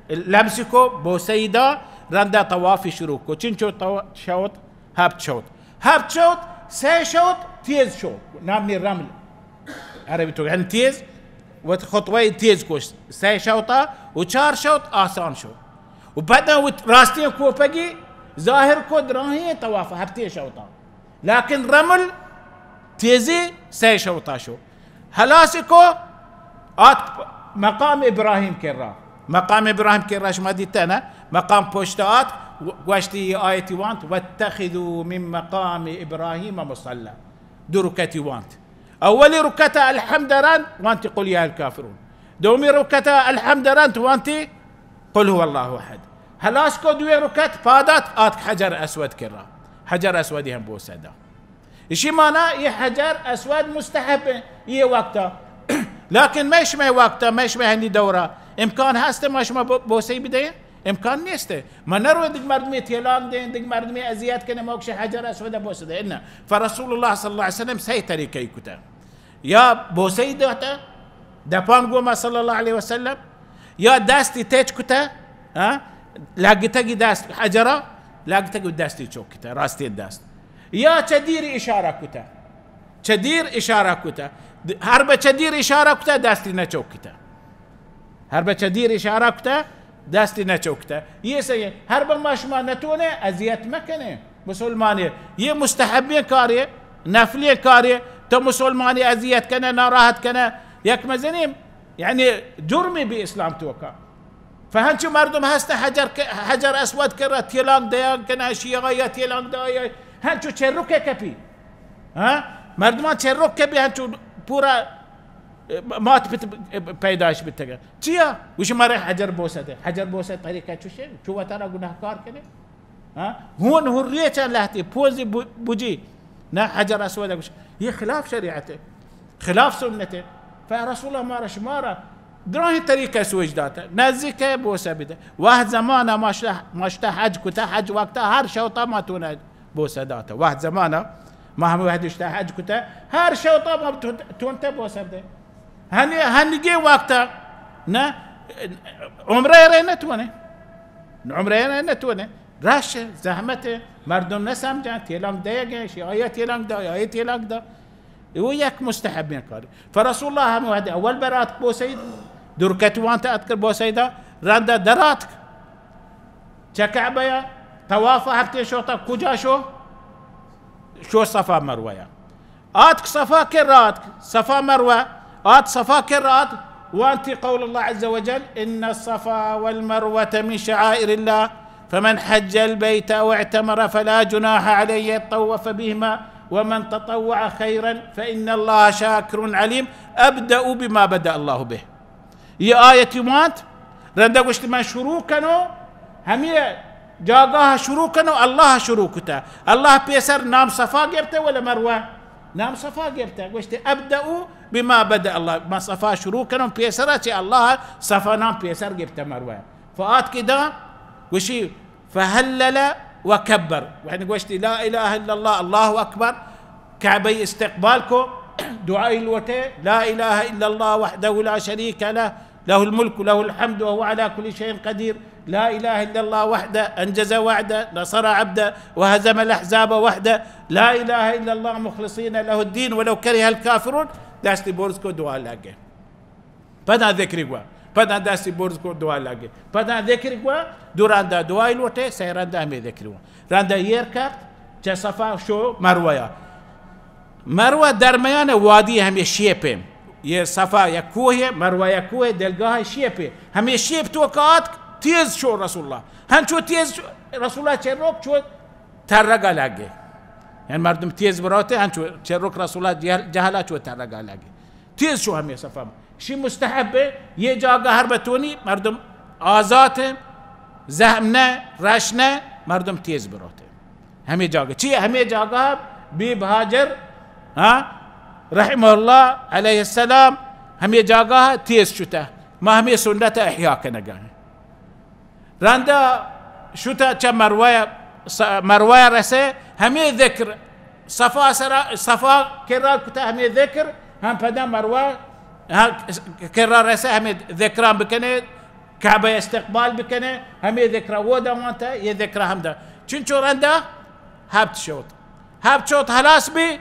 لمس کو، بوسیدا، رندا طواف شروع کو۔ چنچو طوا-، شوت؟ ہپت شوت۔ ہپت شوت، سہ شوت تیز شوت، نامی رمل۔ عربی تو یعنی تیز، وت خطوہ تیز کو، سہ شوتا و چار شوت آسان شوت۔ و بعد وت راستیں کوپگی ظاہر کو، دراہیں طواف ہپتیں شوتا۔ لیکن رمل تیزی سہ شوتا شو۔ ہلاس کو آت مقام ابراہیم کرا۔ مقام ابراہیم کرا شما دیتا نا؟ مقام پشت آت، گوشتی یہ آیتی وانت، واتخذوا من مقام ابراہیم مصلی۔ دو رکعتی وانت۔ اولی رکعت الحمد رند وانتی قل یا الکافرون۔ دومی رکعت الحمد رند وانتی قل هو الله احد۔ ہلاس کو دوئیں رکعت پادات آتک حجر اسود کرا۔ حجر اسودی ہم بوسہ دا۔ اشی معنی یہ حجر اسود مستحب ہے یہ وقتا۔ لیکن میں شمئے وقتا، میں شمئے ہنی دورا امکان ہست ما شما بو-، بوسہ بدیں؟ امکان نیست۔ ما نرو دگ مردمی تیلان دیں، دگ مردمی اذیت کنیں، موکش حجر اسود بوسہ دیں۔ نہ۔ فرسول اللہ صلی اللہ علیہ وسلم صحیح طریقہ کتا۔ یا بوسئی داتا دپان گوما صلی اللہ علیہ وسلم، یا دستی تچ کتا، ہاں، لگتگی دست حجرا، لگتگی دستی چوک کتا، راستی دست، یا چہ دیر اشارہ کتا، چہ دیر اشارہ کتا، ہر بہ چہ دیر اشارہ کتا، دستی نہ چوک کتا۔ ہر بچہ دیر اشارہ کتہ، دستی نہ چوکتہ۔ یہ صحیح ہے۔ ہر بہ ما شما نتونے، اذیت مکنے۔ مسلمانے، یہ مستحبیں کارے، نفلیں کارے، تو مسلمانے اذیت کنے، ناراحت کنے، یک مزنیں، یعنی، جرمی بی اسلام توکا۔ فہنچو مردم ہست، حجر ک-، حجر اسود کرا تیلانگ دیان کنے، شیعہ یا تیلانگ دایا، ہنچو چرکے کپی۔ ہاں؟ مردمان چرک کپی، ہنچو پورا مات پت پیدائش بیتگا۔ چیا؟ گوشی مارے حجر بوسہ دے۔ حجر بوسہ طریقہ چوشے، چو وتارا گناہکار کنے۔ ہاں؟ ہون ہریے چا لہتی، پوزی بو-، بوجی۔ نہ حجر اسود گوش۔ یہ خلاف شریعت ہے۔ خلاف سنت ہے۔ فرسول اللہ مارا شمارا دراہیں طریقہ سوچ داتا۔ نزدیک ہے بوسہ بدے۔ وقت زمانہ ماشتا، ماشتا حج کتا، حج وقتا ہر شوتا ما تونا بوسہ داتا۔ وہد زمانہ ما ہمے وہد اشتہ حج کتہ، ہر شوتا ما تون-، تونتہ بوسہ دے۔ ہنی-، ہنگیں وقتا نہ عمرہ رہ نہ تونے۔ عمرہ رہ نہ تونے۔ رش، زحمت، مردم نہ سمجھن، تیلانگ دیگے، شی آیا تیلانگ دا، آیا تیلانگ دا۔ او یک مستحبیں کار۔ فرسول اللہ ہمے وہد اول براتک بوسید، درکت وانت اتکر بوسیدا، رندا دراتک۔ چہ کعبہ ءَ طواف ءَ ہپتیں شوتا کجا شو؟ شو صفا مروہ ءَ۔ آتک صفا کر آتک، صفا مروہ، آت صفا کر آتک، وانتی قول اللہ عز وجل: إن الصفا والمروة من شعائر الله، فمن حج البيت أو اعتمر فلا جناح عليه أن يطوف بهما، ومن تطوع خيرا فإن الله شاكر عليم. أبدأ بما بدأ الله به. یہ آیتی وانت، رندا گوشت، من شروع کنو، ہمے جاگاہ شروع کنو، اللہ شروع کتا۔ اللہ پیسر نام صفا گپتا ولا مروہ؟ نام صفا گپتا۔ گوشت، ابدأ بما بدأ اللہ، من صفا شروع کنو، پیسرا چہ اللہ صفا نام پیسر گپتا مروہ۔ فآتک ادا گوشی، فهلل وكبر، یعنی گوشتی، لا الہ الا اللہ، اللہ اکبر، کعبہ استقبال کو، دعائی لوٹے، لا الہ الا اللہ وحدہ لا شریک لہ، لہ الملک ولہ الحمد وهو علی کل شیء قدیر، لا الہ الا اللہ وحدہ انجز وعدہ نصر عبدہ وهزم الاحزاب وحدہ، لا الہ الا اللہ مخلصین لہ الدین ولو کرہ الکافرون، دستی برز کو دعا لگے۔ پدا ذکری گوا، پدا دستی برز کو دعا لگے، پدا ذکری گوا، دو رندا دعای لوٹے، سہ رندا ہمے ذکری گوا۔ رندا ایر کرد، چہ صفا شو مروہ ءَ۔ مروہ درمیان وادی ہمے شیپے۔ یہ صفا یک کوہے، مروہ یک کوہے، دلگاہ شیپے۔ ہمے شیپ توکا آتک، تیز شو رسول اللہ۔ ہنچو تیز شو، رسول اللہ چہ روک چو ترگا لگے۔ یعنی مردم تیز بروتے، ہنچو چہ روک رسول اللہ جہل-، جہلا چو ترگا لگے۔ تیز شو ہمے صفا۔ شی مستحب ہے، یہ جاگہ ہر بتونی مردم آزات ہیں، زحم نہ، رش نہ، مردم تیز بروتے۔ ہمے جاگہ، چی ہمے جاگہ بی بہاجر، ہاں، رحمہ اللہ علیہ السلام، ہمے جاگہ تیز شتا۔ ما ہمے سنت احیاء کنگا ہیں۔ رندا شتا چہ مروہ، س-، مروہ رسے، ہمے ذکر صفا سرا، صفا کرا کتا ہمے ذکر، ہم پدا مروہ، ہاں، کرا رسے ہمے ذکران بکنے، کعبہ استقبال بکنے، ہمے ذکر ودا وانتا، یہ ذکر ہم دا۔ چنچو رندا ہپت شوت۔ ہپت شوت ہلاس بی،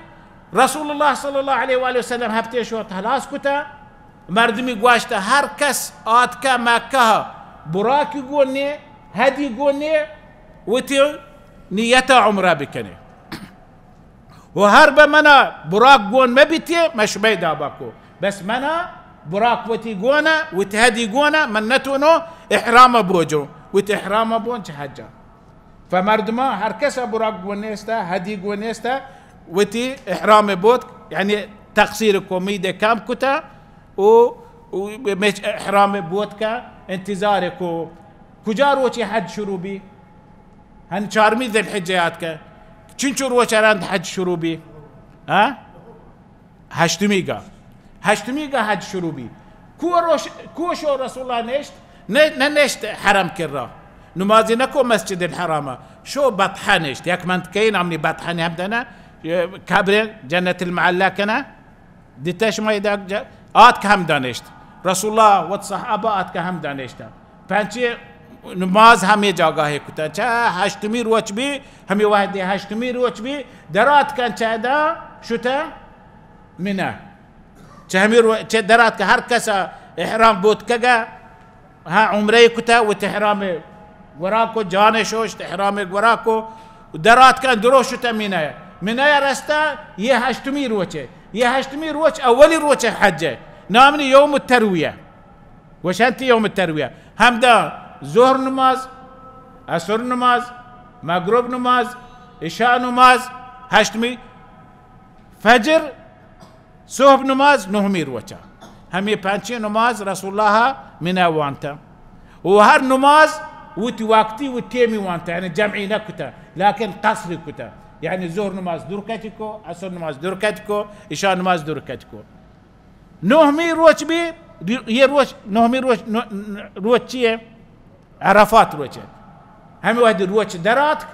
رسول اللہ صلی اللہ علیہ وآلہ وسلم ہپتے شوت ہلاس کتا۔ مردمی گوشت، ہر کس آتکہ مکہ براکی گونے، ہدی گونے، وتی نیت عمرہ بکنے۔ و ہر بہ منا براک گون مہ بیتیے، مہ شمئے دابا کو۔ بس منا براک وتی گونا، وتی ہدی گونا، من نتونو احرام بوجو۔ وتی احرام بون چہ حجا۔ فمردما ہر کسا براک گون نیستا، ہدی گون نیستا، وتی احرام بوت، یعنی تقصیر کو، امید کم کتا، او، او مچ احرام بوت کا انتظار کو۔ کجا روچی حج شروع بی؟ ہن چارمی ذی الحجہ یاد کہ چنچو روچ رند حج شروع بی؟ ہاں؟ ہشتمی گا۔ ہشتمی گا حج شروع بی۔ کو روش، کو شو رسول اللہ نشت؟ نہ، نہ نشت حرم کرا۔ نمازی نکو مسجد الحرام۔ شو بطحہ نشت۔ یک منطقہ نامنی بطحہ ہم دنا۔ قبر جنت المعلی کنا۔ دیتہ شما ادا جا-، آتک ہم دانشت۔ رسول اللہ وت صحابہ آتک ہم دانشتہ۔ پنچے نماز ہمے جاگاہ کتہ۔ چہ ہشتمی روچ بی، ہمے وہدے ہشتمی روچ بی، دراتکن چہ ادا شتہ منی۔ چہ ہمے رو-، چہ دراتک ہر کسا احرام بوتکگہ، ہاں، عمرہ کتا، وتی احرام گورا کو، جان شوشت، احرام گورا کو، دراتکن درو شتا منایا۔ منایا رستا، یہ ہشتمی روچے۔ یہ ہشتمی روچ اولی روچ حج ہے۔ نامنی یوم الترویہ۔ گوشنتی یوم الترویہ۔ ہمدا ظہر نماز، عصر نماز، مغرب نماز، عشاء نماز، ہشتمی فجر، صحب نماز نہمی روچا۔ ہمے پنچیں نماز رسول اللہ منا وانتا۔ و ہر نماز وتی وقتی و ٹیمی وانتا، یعنی جمعی نہ کتا، لیکن قصری کتا۔ یعنی ظہر نماز دو رکعتی کو، عصر نماز دو رکعتی کو، عشاء نماز دو رکعتی کو۔ نہمی روچ بھی، یہ روچ، نہمی روچ، نو-، روچ چی ہے؟ عرفات روچ ہے۔ ہمیں وحدی روچ دراتک،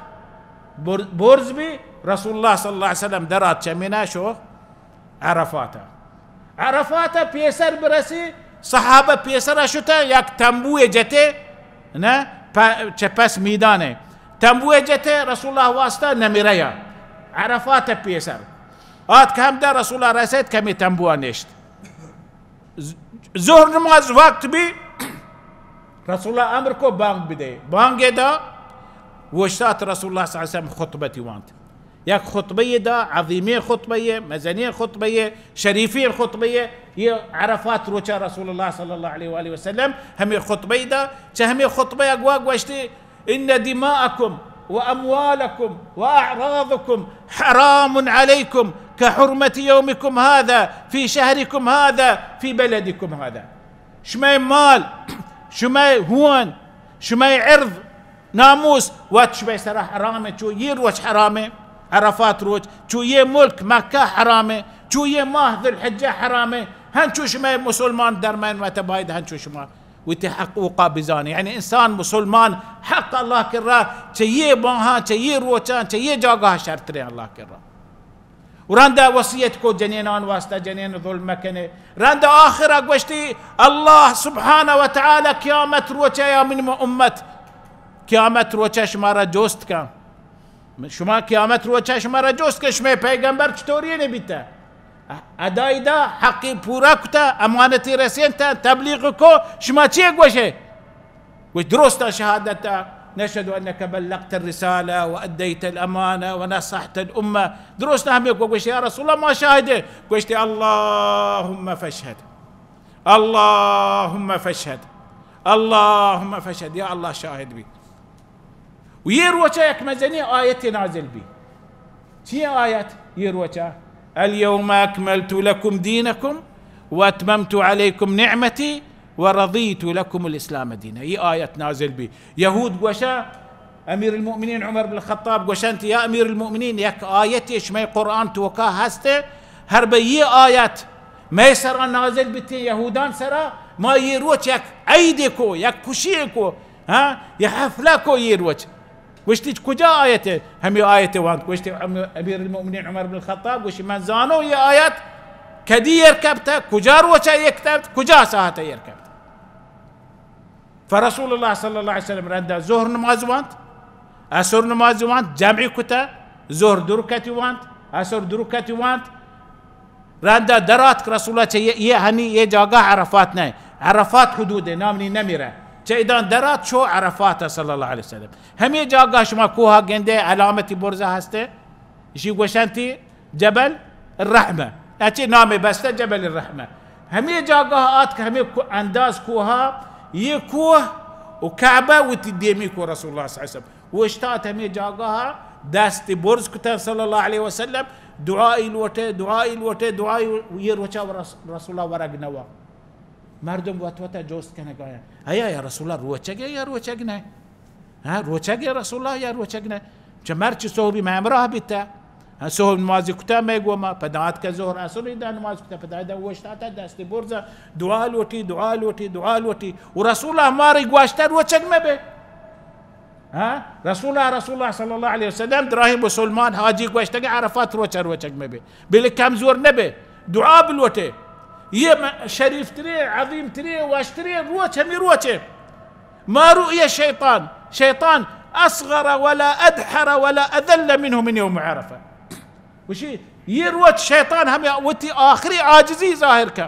بر-، برز بھی رسول اللہ صلی اللہ علیہ وسلم درات چہ منا شو عرفات۔ عرفات پیسر برسی، صحابہ پیسر شتا، یک تنبو جتے، نہ، پ-، چہ پس میدان ہے۔ تنبو جتے رسول اللہ واسطہ نمریا۔ عرفات پیسر۔ آت کہ ہمدا رسول اللہ رسید کمی تنبو نشت۔ ظہر نماز وقت بھی رسول اللہ امر کو بانگ بدے۔ بانگ دا، وشتات رسول اللہ صلی اللہ علیہ وسلم خطبتی وانت۔ یک خطبہ دا، عظیمیں خطبہ، مزنیں خطبہ، شریفیں خطبہ۔ یہ عرفات روچا رسول اللہ صلی اللہ علیہ وآلہ وسلم ہمیں خطبہ دا، چہ ہمیں خطبہ اگوا گوشتی، إن دماءكم وأموالكم وأعراضكم حرام عليكم كحرمة يومكم هذا في شهركم هذا في بلدكم هذا۔ شمئے مال، شمئے ہون، شمئے عرض، ناموس وت شمئے سرا حرام ہے، چو یہ روچ حرام ہے، عرفات روچ، چو یہ ملک مکہ حرام ہے، چو یہ ماہ ذوالحجہ حرام ہے۔ ہنچو شمئے مسلمان درمین وت باید ہنچو شما وتی حقوقا بزانے۔ یعنی انسان مسلمان حق اللہ کرا چہ یہ ماہاں، چہ یہ روچاں، چہ یہ جاگاہ شرتریں اللہ کرا۔ و رندا وصیت کو جنینان واسطہ، جنین ظلم مکنے۔ رندا آخرا گوشتی، اللہ سبحانہ و تعالی قیامت روچا یا من امت، قیامت روچا شمارا جوست کن۔ شما قیامت روچا شمارا جوست کہ شمئے پیغمبر چطوری نبیتا؟ ادائی دا، حقی پورا کتا، امانتی رسینتا، تبلیغ کو، شما چی گوشے؟ گوش درستا شہادتا، نشهد أنك بلغت الرسالة وأديت الأمانة ونصحت الأمة۔ درستا ہمیں کو گوشے، یا رسول اللہ ما شاہدے۔ گوشتے، اللهم فاشهد، اللهم فاشهد، اللهم فاشهد، یا اللہ شاہد بی۔ و یہ روچا یک مزنی آیت نازل بی۔ چی آیت یہ روچا؟ اليوم أكملت لكم دينكم وأتممت عليكم نعمتي ورضيت لكم الإسلام دينا۔ یہ آیت نازل بی۔ یہود گوشا، امیر المؤمنین عمر بن الخطاب گوشنت، یا امیر المؤمنین، یک آیت شمئے قرآن توکا ہستے، ہر بہ یہ آیت مئے سرا نازل بیتیں، یہودان سرا، ما یہ روچ یک عیدے کو، یک خوشی کو، ہاں، یہ حفلہ کو یہ روچ۔ گوشتی، کجا آیت ہے؟ ہمیں آیت وانت۔ گوشتی، ام-، امیر المؤمنین عمر بن الخطاب گوشتی، من زانو یہ آیت کدی ایر کپتا، کجا روچا ایر کپتا، کجا ساعتا ایر کپتا۔ فرسول اللہ صلی اللہ علیہ وسلم رندا ظہر نماز وانت، عصر نماز وانت، جمعی کتا، ظہر دو رکعتی وانت، عصر دو رکعتی وانت، رندا دراتک رسول اللہ چہ یہ، یہ ہنی یہ جاگہ عرفات نہ، عرفات حدود ہے، نام نی نمیرہ۔ چہ ادان درات شو عرفات صلی اللہ علیہ وسلم۔ ہمیں جاگہ شما کوہا گندے علامتی برزا ہستے، اشی گوشنتی جبل الرحمہ۔ اچے نام بستہ جبل الرحمہ۔ ہمیں جاگہ آت کہ ہمیں کو-، انداز کوہا، یہ کوہ و کعبہ وتی دیمی کو رسول اللہ صلی اللہ علیہ وسلم۔ اوشتات ہمیں جاگہ دست برز کتن صلی اللہ علیہ وسلم، دعائی لوٹے، دعائی لوٹے، دعائی، یہ روچا و رس-، رسول اللہ ورگ نوا۔ مردم وت وت جوست کنگا ہیں، ایا یا رسول اللہ روچگے یا روچگ نہ؟ ہاں، روچگے رسول اللہ یا روچگ نہ؟ چہ مرچی صحبی میں ہمراہ بیتا۔ ہاں، صحب نمازی کتا میں گوما، پدا آتکا ظہر عصر دا نماز کتا، پدا دا اوشتاتا دست برزا، دعا لوٹی، دعا لوٹی، دعا لوٹی۔ و رسول اللہ ماری گواشتا روچگ میں بے۔ ہاں؟ رسول اللہ، رسول اللہ صلی اللہ علیہ وسلم، دراہیں مسلمان حاجی گوشتگ عرفات روچ روچگ مہ بے، بلے کمزور نہ بے، دعا بلوٹے۔ یہ م-، شریف ترین، عظیم ترین، وش ترین روچ ہمیں روچے۔ ما رؤي شيطان، شيطان أصغر ولا أدحر ولا أذل منه من يوم عرفة۔ گوشی، یہ روچ شیطان ہمیں وتی آخری عاجزی ظاہر کا۔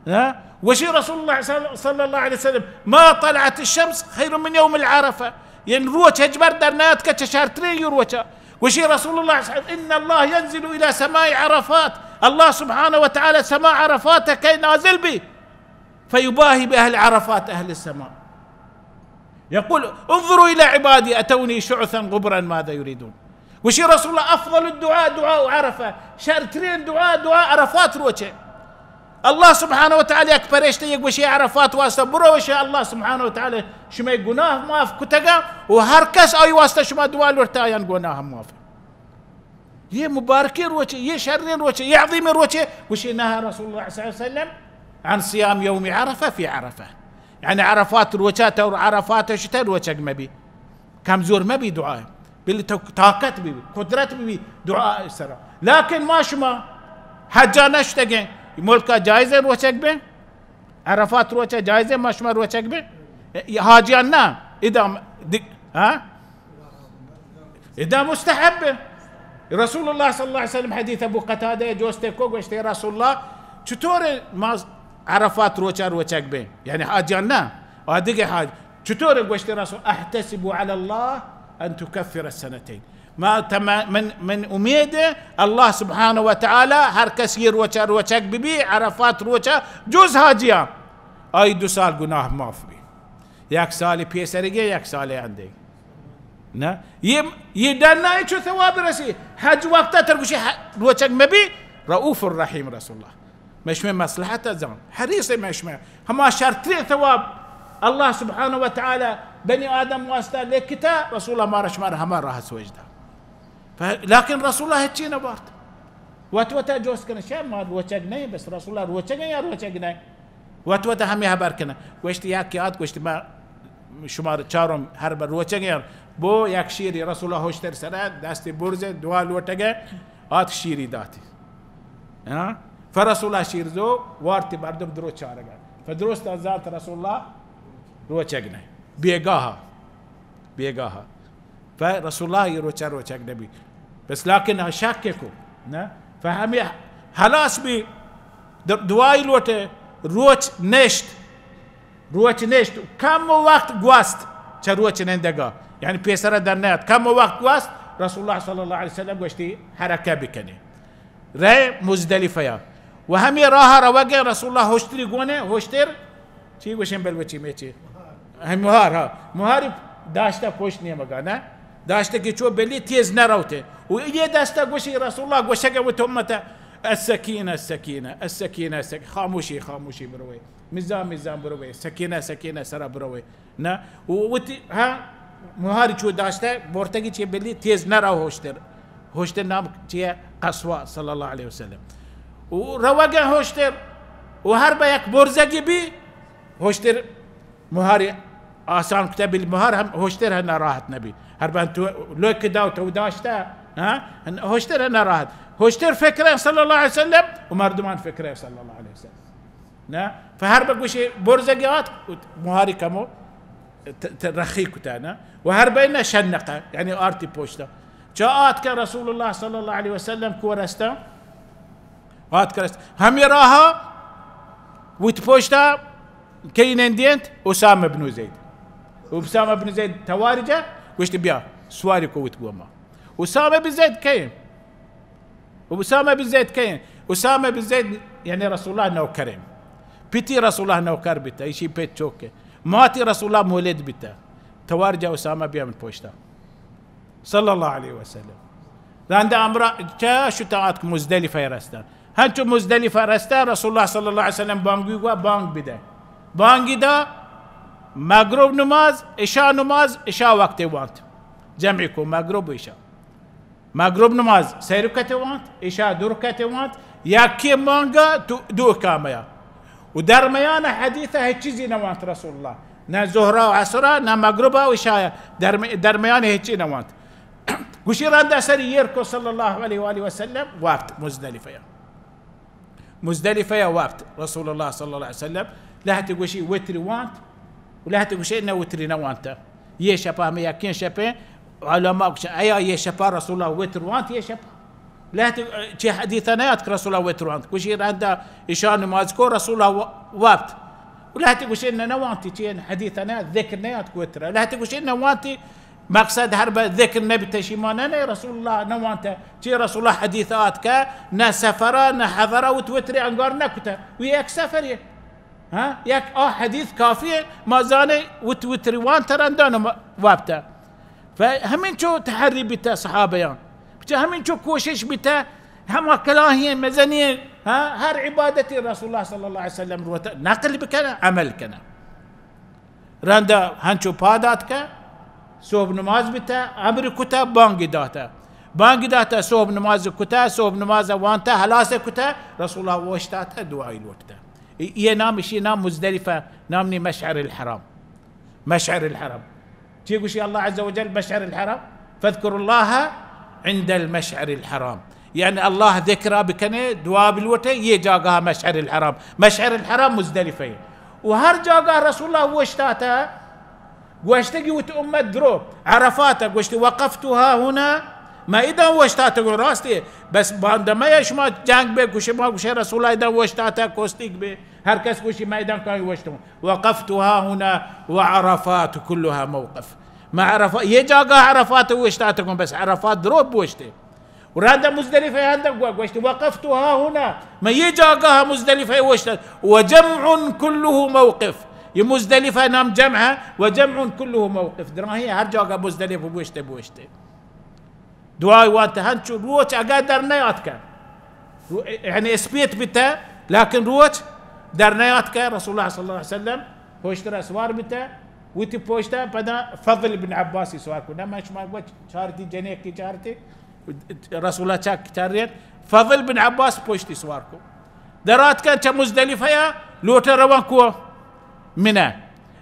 ہاں؟ گوشی رسول اللہ صلی، صلی اللہ علیہ وسلم، ما طلعت الشمس خیر من یوم العرفہ، یعنی روچ ہچبر در نیاتکہ چہ شرترین روچا۔ گوشی رسول اللہ صلی، ان اللہ ینزل الی سماء عرفات، اللہ سبحانہ و تعالی سما عرفات کہ نازل بی، فیباہی باہل عرفات اہل السماء، یقول، انظروا الی عبادی اتونی شعثا غبرا ماذا یریدون۔ گوشی رسول اللہ، افضل الدعاء دعاء عرفہ، شرترین دعا دعا عرفات روچے۔ اللہ سبحانہ و تعالی یک پرشتہ یک گوشی عرفات واسطہ، برو وشے اللہ سبحانہ و تعالی شمئے گناہ معاف کتگا و ہر کس آئی واسطہ شما دعا لوٹتا آیان گناہ معاف۔ یہ مبارکیں روچے، یہ شریں روچے، یہ عظیمیں روچے۔ گوشی نہا رسول اللہ صلی اللہ علیہ وسلم عن صیام یوم عرفہ فی عرفہ، یعنی عرفات روچا تو عرفات شتے روچگ مبی۔ کمزور مہ بی دعا، بلے تو طاقت بی، قدرت بی دعا سرا۔ لیکن ما شما حجا نشتگیں، ملکا جائزیں روچگ بیں؟ عرفات روچا جائزیں ما شما روچگ بیں؟ حاجیان نا، ادا دگ-، ہاں؟ ادا مستحب۔ رسول اللہ صلی اللہ علیہ وسلم حدیث ابو قتادہ جوستے کو، گوشتے رسول اللہ، چطور ما عرفات روچا روچگ بیں؟ یعنی حاجیان نا، آ دگہ حاج، چطور؟ گوشت رسول، احتسب علی اللہ ان تکفر السنتین۔ ما تم-، من، من امید اللہ سبحانہ و تعالی ہر کسی روچا روچگ ببی، عرفات روچا، جز حاجیاں، آئی دو سال گناہ معاف بی۔ یک سال پیسرگے، یک سال اندے۔ نہ؟ یہ، یہ ڈن نہ چو ثواب رسی۔ حج وقتا تر گوشی ح-، روچگ مبی، رؤوف الرحیم رسول اللہ۔ مئے شمئے مصلحت ء زان، حریص مئے شمئے۔ ہما شرتریں ثواب اللہ سبحانہ و تعالی بنی آدم واسطہ لکھتا، رسول اللہ مارا شمارا ہما راہ سوج دا۔ ف-، لیکن رسول اللہ ہچی نہ بارت۔ وت وتا جوست کن، شہ ما روچگ نہیں، بس رسول اللہ روچگ ہیں یا روچگ نہیں؟ وت وتا ہمیں حبر کن۔ گوشت یا کہ آت، گوشت ما شمار چارم ہر بر روچگ ہیں، بو یک شیری رسول اللہ ہوشتر سرا دستی برز دعا لوٹگ ہے، آت شیری داتی۔ ہاں؟ فرسول اللہ شیرزو وارتی مردم درو چارگا۔ فدرست ذات رسول اللہ روچگ نہ۔ بیگاہ۔ بیگاہ۔ فرسول اللہ یہ روچا روچگ نبی۔ بس لیکن شک کو۔ نہ؟ فہمی حلاس بی در-، دعائی لوٹے روچ نشت۔ روچ نشت، کم وقت گوست چہ روچ نندگا، یعنی پیسرا در نیات، کم وقت گوست، رسول اللہ صلی اللہ علیہ وسلم گوشتی حرکہ بکنے۔ رئے مزدلفہ یا۔ و ہمیں راہ روگے رسول اللہ ہوشتری گونے، ہوشتر، چی گوشیں بلوچی میں چی؟ ہم مہار، ہاں۔ مہاری داشتہ پشت نیمگا، نہ؟ داشتہ کہ چو بلی تیز نہ روتے۔ و یہ دستہ گوشی رسول اللہ گوشگے و تو امتا، السکینہ، السکینہ، السکینہ، السکینہ، خاموشی، خاموشی بروے۔ مزان مزان بروے، سکینہ سکینہ سرا بروے۔ نہ، و-، وتی، ہاں، مہاری چو داشتہ، بورتگی چی بلی تیز نہ رو ہوشتر۔ ہوشتر نام چی ہے؟ قصویٰ صلی اللہ علیہ وسلم۔ و روگا ہوشتر، و ہر با یک برزگی بی، ہوشتر مہاری آسان کتا بلی مہار ہم ہوشتر ہے ناراحت نبی۔ ہر با تو لوک دا تو داشتہ، ہاں، ہوشتر ہے ناراحت۔ ہوشتر فکر ہے صلی اللہ علیہ وسلم، و مردمان فکر ہے صلی اللہ علیہ وسلم۔ نہ؟ فہر بگوشی برزگی آت، مہاری کمو ت-، ت-، رخی کتا، نہ؟ و ہر بین شنقہ، یعنی آرتی پوشتا۔ چا آت کہ رسول اللہ صلی اللہ علیہ وسلم کو رستا؟ آت کہ رست۔ ہمی راہا وت پوشتا کئی نندینت؟ اسامہ بن زید۔ اسامہ بن زید تواری جا، گوشت بیا، سواری کو وت گوما۔ اسامہ بن زید کئے؟ اسامہ بن زید کئے؟ اسامہ بن زید یعنی رسول اللہ نوکریں۔ پتی رسول اللہ نوکر بیتا، ایشی پت چوکے۔ ماتی رسول اللہ مولد بیتا۔ توار جا اسامہ بیا من پوشتا۔ صلی اللہ علیہ وسلم۔ رندا امرا چا شتا آتک مزدلفہ رستا۔ ہنچو مزدلفہ رستا، رسول اللہ صلی اللہ علیہ وسلم بانگی گوا بانگ بدے۔ بانگی دا مغرب نماز، عشاء نماز، عشاء وقت وانت۔ جمع کو مغرب و عشاء۔ مغرب نماز سئے رکعتے وانت، عشاء دو رکعتے وانت، یکے مانگا تو دو اقامہ یا۔ و درمیان حدیث ہچ چیزی نوانت رسول اللہ۔ نہ ظہرا و عصرا، نہ مغربا و عشاء، درم-، درمیان ہچی نوانت۔ گوشی رندا سری ایر کو صلی اللہ علیہ وآلہ وسلم وقت مزدلفہ یا۔ مزدلفہ یا وقت رسول اللہ صلی اللہ علیہ وسلم لہتے گوشی وتری وانت و لہتے گوشی نہ وتری نہ وانتا۔ یہ شپا ہمیں یکین شپیں علماء گوشن، ایا یہ شپا رسول اللہ وتر وانت یہ شپا؟ لہتے چی حدیث نیات کہ رسول اللہ وتر وانت۔ گوشی رندا عشاء نماز کو رسول اللہ و-، وپت۔ و لہتے گوشی نہ نوانتی، چی حدیث نیات، ذکر نیات کو وتر۔ لہتے گوشی نوانتی، مقصد ہر بہ ذکر نبی تشیمانہ نہ رسول اللہ نوانت۔ چی رسول اللہ حدیث آت کہ نہ سفرا نہ حضرا وت وتر انگار نکتہ۔ وی یک سفری۔ ہاں، یک آ حدیث کافی ہے، ما زانے وت وتر وانت رندا نم-، وپتہ۔ و ہمینچو تحری بیتہ صحابیان۔ چہ ہمینچو کوشش بیتہ، ہما کلاہیں مزنیں، ہاں، ہر عبادتی رسول اللہ صلی اللہ علیہ وسلم روتہ نقل بکنہ، عمل کنہ۔ رندا ہنچو پاد آتکہ، صبح نماز بیتہ، امر کتہ، بانگی داتہ۔ بانگی داتہ، صبح نماز کتہ، صبح نماز وانتہ، ہلاس کتہ، رسول اللہ اوشتاتہ، دعائی لوٹتہ۔ ای، ای نام، اشی نام مزدلفہ، نام نی مشعر الحرام۔ مشعر الحرام۔ چی گوشی اللہ عز وجل مشعر الحرام؟ فاذكروا الله عند المشعر الحرام۔ یعنی اللہ ذکرہ بکنے، دعا بلوٹے، یہ جاگہ مشعر الحرام۔ مشعر الحرام مزدلفہ ہے۔ و ہر جاگہ رسول اللہ اوشتاتہ، گوشتگی وت امت درو، عرفات گوشتی، وقفت ها هنا، ما ادا اوشتاتگوں، راستی، بس باندمہ شما جنگ بے، گوشے ما گوشے رسول اللہ ادا اوشتاتہ، کوستیگ بے، ہر کس گوشی ما ادا کائی اوشتوں۔ وقفت ها هنا وعرفات كلها موقف۔ ما عرفات، یہ جاگہ عرفات اوشتاتگوں، بس عرفات درو بوشتے۔ و رندا مزدلفہ ہندگ گوا گوشت، وقفت ها هنا، من یہ جاگہ مزدلفہ اوشتات، وجمع كله موقف، یہ مزدلفہ نام جمع ہے، وجمع كله موقف، دراہیں ہر جاگہ مزدلفہ بوشتے، بوشتے۔ دعا وانت ہنچو روچ اگہ در نیاتکہ، رو-، یعنی اسپیت بیتہ، لیکن روچ در نیاتکہ، رسول اللہ صلی اللہ علیہ وسلم پشترا سوار بیتہ، وتی پشتہ پدا فضل بن عباسی سوار کو۔ نہ من شما گوچ چارتی جنیکی چارتی، رسول اللہ چک چرینت، فضل بن عباس پشتی سوار کو۔ دراتکن چہ مزدلفہ یا لوٹہ روان کو منہ۔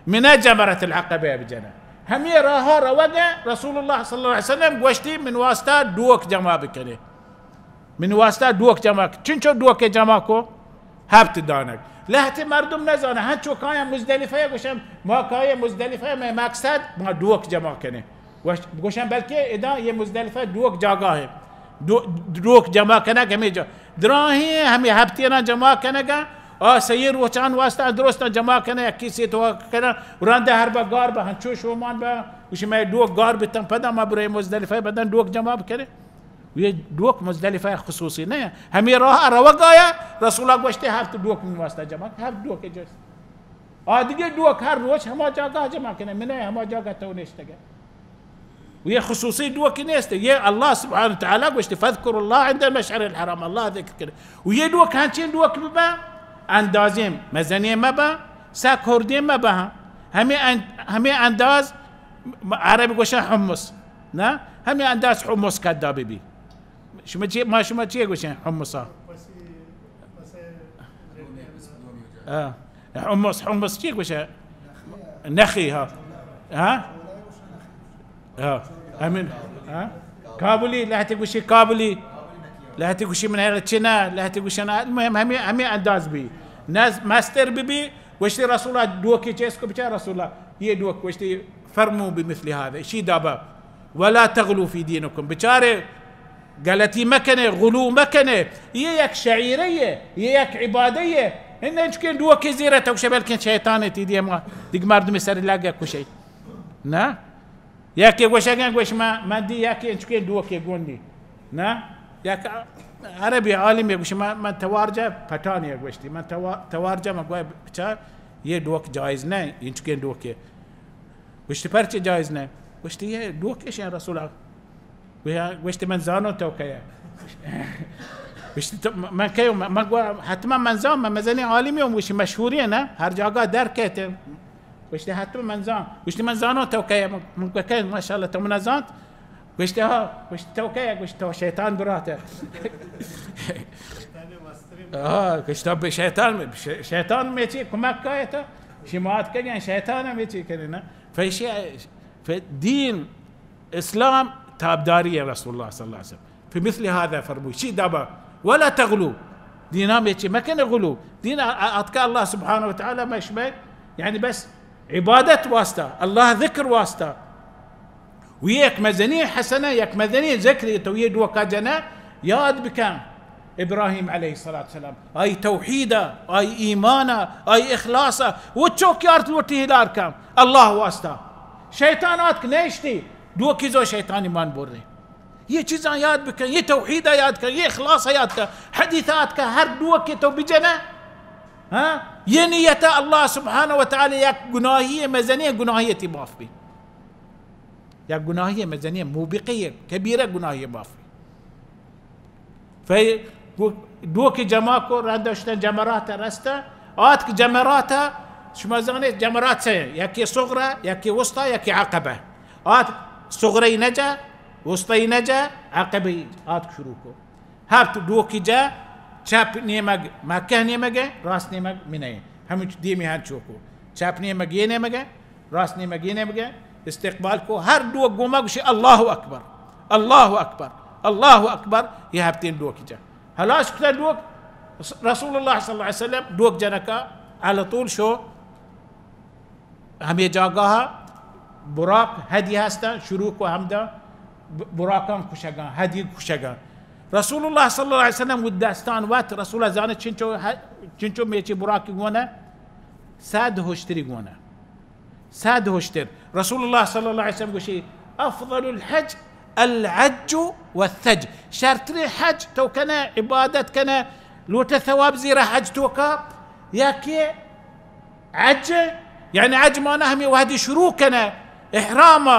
منہ جمرۃ العقبہ بجنہ۔ ہمے راہا روگہ رسول اللہ صلی اللہ علیہ وسلم گوشتی من واسطہ ڈوک جمع بکنے۔ من واسطہ ڈوک جمع ک-، چنچو ڈوک جمع کو؟ ہفت دانگ۔ لہتے مردم نزانہ، ہنچو کایاں مزدلفہ یا گوشن، ما کایے مزدلفہ، مئے مقصد ما ڈوک جمع کنے۔ گوش-، گوشن بلکہ ادا یہ مزدلفہ ڈوک جاگہ ہے۔ ڈو-، ڈوک جمع کنگ ہمیں جا-، دراہیں ہمیں ہفتیاں جمع کنگا، آ سہی روچان واسطہ درست جمع کنگ، یکی سے تو کنگ، رند ہر بہ گار بہ ہنچو شومان بہ، گوشی مئے ڈوک گار بتن پدا ما برے مزدلفہ بدن ڈوک جمع بکنے۔ یہ ڈوک مزدلفہ خصوصی نہ ہے۔ ہمیں راہ روگ آیا، رسول اللہ گوشتے ہفت ڈوک من واسطہ جمع، ہفت ڈوک جس۔ آ دیگہ ڈوک ہر روچ ہما جاگہ جمع کنے، منہ ہما جاگہ تو نشتگے۔ یہ خصوصی ڈوکی نیست۔ یہ اللہ سبحانہ وتعالی گوشتے، فاذكروا الله عند المشعر الحرام، اللہ ذکر کرے۔ و یہ ڈوک ہنچین ڈوک ببا، اندازیں مزنیں مبا، سک ہردیں مبا۔ ہمیں ان-، ہمیں انداز عرب گوشن حمص، نا؟ ہمیں انداز حمص کدا ببی۔ شما چی، ما شما چی گوشن حمصا؟ آ، حمص، حمص چی گوشن؟ نخی، ہا۔ ہا؟ ہا۔ ہمین، ہا؟ کابلی، لہتے گوشی کابلی۔ لہتے گوشی من چنا، لہتے گوشن، المهم ہمیں، ہمیں انداز بی۔ نز-، مستر بی بی، گوشتی رسول اللہ ڈوکی چیز کو بچا رسول اللہ۔ یہ ڈوک گوشتی فرمو بمثل هذا، شی دابا۔ ولا تغلوا في دينكم، بچارے غلطی مکنے، غلو مکنے۔ یہ یک شعیرہ ہے، یہ یک عبادہ ہے۔ ہن انچکیں ڈوکے زیرہ تو گوشے بلکن شیطان تی دی ما دیگ مردم سر لگا کشے۔ نا؟ یکے گوشگن گوش ما، من دی یکے انچکیں ڈوکے گوندی۔ نا؟ یک عربی عالمے گوش ما، من توارجہ پٹانی گوشتی۔ من توا-، توارجہ من گوشت بچار یہ ڈوک جائز نہ، انچکیں ڈوکے۔ گوشتی پرچے جائز نہ؟ گوشتی یہ ڈوکے شین رسول اللہ۔ گویا-، گوشتی من زانو تو کئے۔ گوشتی تو م-، من کئے، من، من گوا حتما من زان، من مزنی عالمی ہوں، گوشتی مشہوری ہے نا، ہر جاگہ در کہتے۔ گوشتی حتما من زان۔ گوشتی من زانو تو کئے، من، من گوا کئے، ماشاءاللہ تو من زانت۔ گوشتی ہا، گوشتی تو کئے، گوشتی تو شیطان برات ہے۔ ہاں، گوشتی تو بے شیطان میں، شے-، شیطان میں چی کمک کئے تو، شمات کئے شیطان میں چی کرے نا۔ فیشی، ف-، دین اسلام تابداری رسول اللہ صلی اللہ علیہ وسلم۔ فی مثل هذا فرموی، چی دابا، ولا تغلو۔ دینا میں چی مکن غلو۔ دین ا-، ا-، اتکا اللہ سبحانہ و تعالی مشمع، یعنی بس عبادت واسطہ، اللہ ذکر واسطہ۔ و یک مزنی حسنہ، یک مزنی ذکر تو یہ ڈوکا جنہ، یاد بکن ابراہیم علیہ الصلوۃ والسلام، آئی توحید ءَ، آئی ایمان ءَ، آئی اخلاص ءَ، و چوکی آرت لوٹی ہلار کن، اللہ واسطہ۔ شیطان آتک نیشتی، ڈوکی زو شیطانی مان برے۔ یہ چیزاں یاد بکن، یہ توحید ءَ یاد کن، یہ اخلاص ءَ یاد کن۔ حدیث آتک ہر ڈوکی تو بجنہ، ہاں؟ یہ نیت ءَ اللہ سبحانہ و تعالی یک گناہی مزنی گناہی تی معاف بی۔ یک گناہی مزنی، موبقہ، کبیرہ گناہی معاف بی۔ فی ڈوکی جمع کو، رند اشتن جمرات رستہ، آتک جمرات، شما زانے جمرات سے، یکی صغرا، یکی وسطی، یکی عقبہ۔ آتک صغری نجا، وسطی نجا، عقبی آتک شروع کو۔ ہفت ڈوکی جا، چپ نیمگ مکہ نیمگ، راست نیمگ منہ۔ ہمچ دیمی ہن چوکو۔ چپ نیمگ یہ نیمگ، راست نیمگ یہ نیمگ استقبال کو۔ ہر ڈوک گوما گوشی، اللہ اکبر، اللہ اکبر، اللہ اکبر۔ یہ ہفتین ڈوکی جا۔ ہلاس کتا ڈوک، رسول اللہ صلی اللہ علیہ وسلم ڈوک جنکا على طول شو۔ ہمے جاگاہ براق ہدی ہستن، شروع کو ہمدا ب-، براقان کشگان، ہدی کشگان۔ رسول اللہ صلی اللہ علیہ وسلم و دستان وت، رسول اللہ زانہ چنچو ہ-، چنچو میچی براقی گونہ، صد ہشتری گونہ۔ صد ہشتر۔ رسول اللہ صلی اللہ علیہ وسلم گوشی، افضل الحج العج والثج۔ شرترین حج تو کنہ، عبادت کنہ، لوٹہ ثواب زیرہ حج توکا، یا کہ عج، یعنی عج مانا ہمے وہدی شروع کنہ، احرام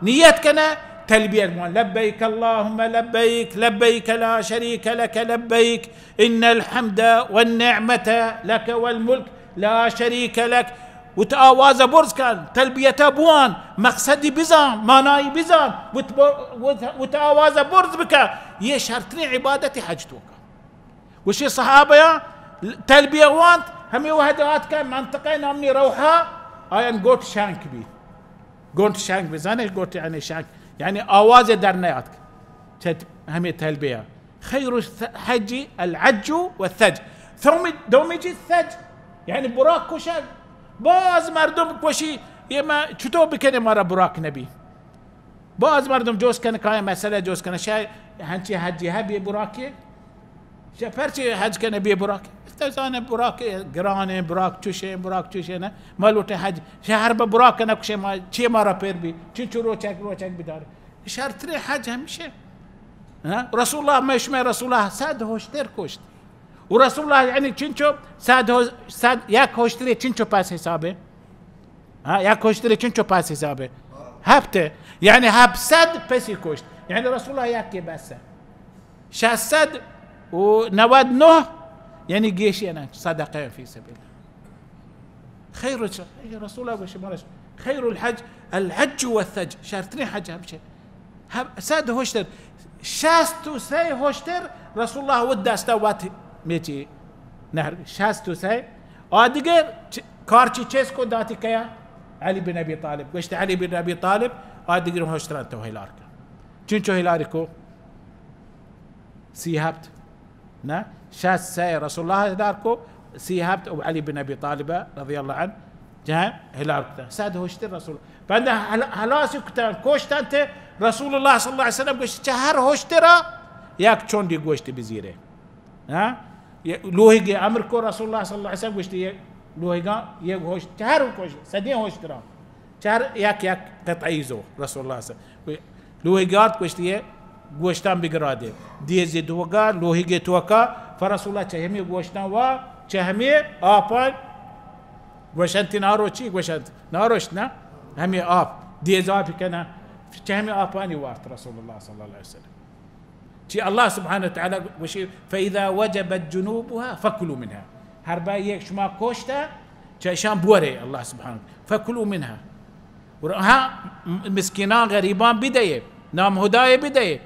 نیت کنہ، تلبیت بوان، لبیک اللہم لبیک، لبیک لا شریک لک لبیک، ان الحمد والنعمة لک والملک لا شریک لک۔ وت آواز برز کن، تلبیت بوان، مقصدی بزان، معنی بزان، وت ب-، وت، وت آواز برز بکن۔ یہ شرترین عبادت حج توکا۔ گوشی صحابیاں تلبیہ وانت، ہمے وہد آتکہ منطقہ نامنی روحا، آیان گوٹ شنک بی۔ گوٹ شنک بی، زانے گوٹ یعنی شنک، یعنی آواز در نیاتک۔ چہ ہمے تلبیہ۔ خیر الحج العج والثج۔ ثوم-، دومی چیز ثج۔ یعنی براق کشگ۔ باز مردم گوشی، یہ ما چطور بکنه مارا براق نبی؟ باز مردم جوز کنہ، کائیں مسئلہ جوز کنہ، شہ ہنچی حجی ہے بے براکے؟ شہ پرچے حج کنہ بے براکے؟ تو زانے براک گرانے، براک چوشے، براک چوشے نہ۔ ما لوٹے حج، شہ ہر بہ براک نہ کشے، ما چے مارا پیر بی، چنچو روچک، روچک بدار۔ شرترین حج ہمیشہ۔ ہاں؟ رسول اللہ، میں شمع رسول اللہ صد ہوشتر کشت۔ و رسول اللہ یعنی چنچو صد ہو-، صد یک ہوشتری چنچو پس حسابے؟ ہاں، یک ہوشتری چنچو پس حسابے؟ ہفت۔ یعنی ہفت صد پسی کشت۔ یعنی رسول اللہ یکی بس۔ شش صد و نود نہ، یعنی گیشی نہ، صدقہ فی سبیل اللہ۔ خیر الش-، رسول اللہ گوشی مارا، خیر الحج الحج والثج، شرترین حج ہمشہ۔ ہم-، صد ہوشتر، شست و سئے ہوشتر رسول اللہ و دستا وت میچی نہر، شست و سئے۔ آ دگہ چ-، کارچی چیز کو داتی کیا؟ علی بن ابی طالب۔ گوشت علی بن ابی طالب، آ دگہ ہوشتران تو ہلار کن۔ چنچو ہلاری کو؟ سی ہفت۔ نہ، شست سئے رسول اللہ ہلار کو، سی ہفت و علی بن ابی طالب رضی اللہ عنہ جہاں ہلار کتا۔ صد ہوشتر رسول۔ بندہ ہل-، ہلاس کتا، کوشتن تے رسول اللہ صلی اللہ علیہ وسلم گوشت، چہ ہر ہوشترا یک چونڈی گوشت بزیرے۔ ہاں؟ یہ لوہیگے امر کو رسول اللہ صلی اللہ علیہ وسلم گوشت، یہ لوہیگا، یہ ہوش-، چہ ہر ہوش-، صدی ہوشترا۔ چار یک یک قطعی زو رسول اللہ صلی اللہ علیہ وسلم۔ لوہیگات گوشتی، یہ گوشتان بگرا دے۔ دیزی دوگا، لوہیگے توکا، فرسول اللہ چہ ہمیں گوشتان وا، چہ ہمیں آپان گوشنتی ناروچی، گوشنت ناروشت نا، ہمیں آپ، دیز آپ کنا، چہ ہمیں آپانی وارت رسول اللہ صلی اللہ علیہ وسلم۔ چی اللہ سبحانہ وتعالی گوشی، فإذا وجبت جنوبها فكلوا منها۔ ہر با یک شما کوشتا، چہ اشان بورے اللہ سبحانہ وتعالی۔ فكلوا منها۔ اور ہاں، م-، مسکینان، غریبان بدئے، نام ہدای بدئے۔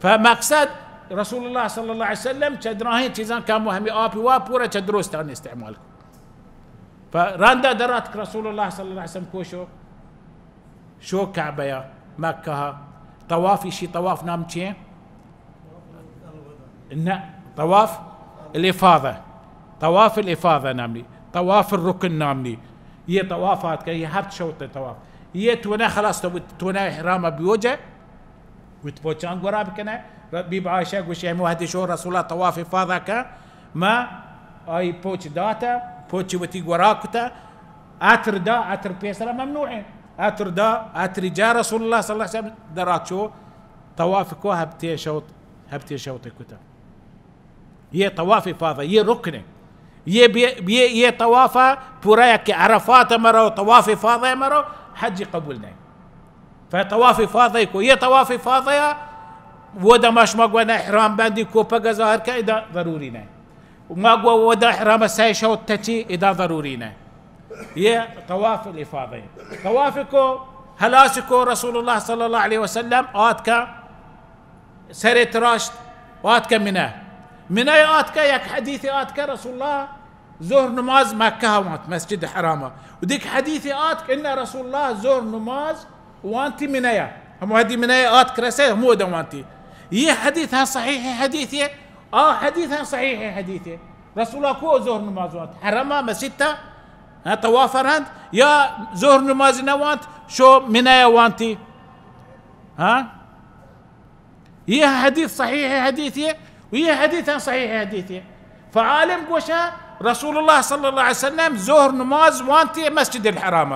فمقصد رسول اللہ صلی اللہ علیہ وسلم چہ دراہیں چیزاں کم و ہمیں آپ وا پورا چہ درستان استعمال کو۔ فرندا درات رسول اللہ صلی اللہ علیہ وسلم کوشو۔ شو کعبہ یا مکہ۔ طواف، ایشی طواف نام چیئے؟ نہ، طواف الافاضہ۔ طواف الافاضہ نام نی۔ طواف الرکن نام نی۔ یہ طواف آتکا، یہ ہفت شوط طواف۔ یہ تو نہ خلاص تو، تو نہ احرام بیوجہ۔ وت پوچاں گورا بکنئے۔ ر-، بی بی عائشہ گوشی، ہمے وہدی شو رسول اللہ طواف افاضہ کن، ما آئی پوچ داتا، پوچ وتی گورا کتا، عطر دا، عطر پیسرا ممنوع ہے۔ عطر دا، عطری جا رسول اللہ صلی اللہ علیہ وسلم درات شو طواف کو ہپتے شوط، ہپتے شوط کتا۔ یہ طواف افاضہ، یہ رکن ہے۔ یہ بی-، یہ، یہ طواف پورا یک عرفات مرو، طواف افاضہ مرو، حج قبول نہیں۔ فطواف افاضہ کو، یہ طواف افاضہ یا وہ دما شما گونا احرام بندی کو پگا ظاہر کا ادا ضروری نہیں۔ ما گو وہ دا احرام سہ شو تچی ادا ضروری نہیں۔ یہ طواف الافاضہ ہے۔ طواف کو، حلاس کو رسول اللہ صلی اللہ علیہ وسلم آت کا سر تراشت، آتکہ منہ۔ منہ آتکہ یک حدیث آتکہ رسول اللہ ظہر نماز مکہ وانت، مسجد حرام۔ و دیک حدیث آتک ان رسول اللہ ظہر نماز وانتی منہ۔ ہم حدی منہ آتک رسے ہمو دم وانتی۔ یہ حدیث ہاں صحیح حدیث ہے، آ حدیث ہاں صحیح حدیث ہے۔ رسول اللہ کو ظہر نماز وانت؟ حرم مسجد تا؟ ہاں، طواف رند یا ظہر نماز نہ وانت، شو منہ وانتی؟ ہاں؟ یہ حدیث صحیح حدیث ہے، و یہ حدیث ہم صحیح حدیث ہے۔ فعالم گوشا رسول اللہ صلی اللہ علیہ وسلم ظہر نماز وانتی مسجد الحرام۔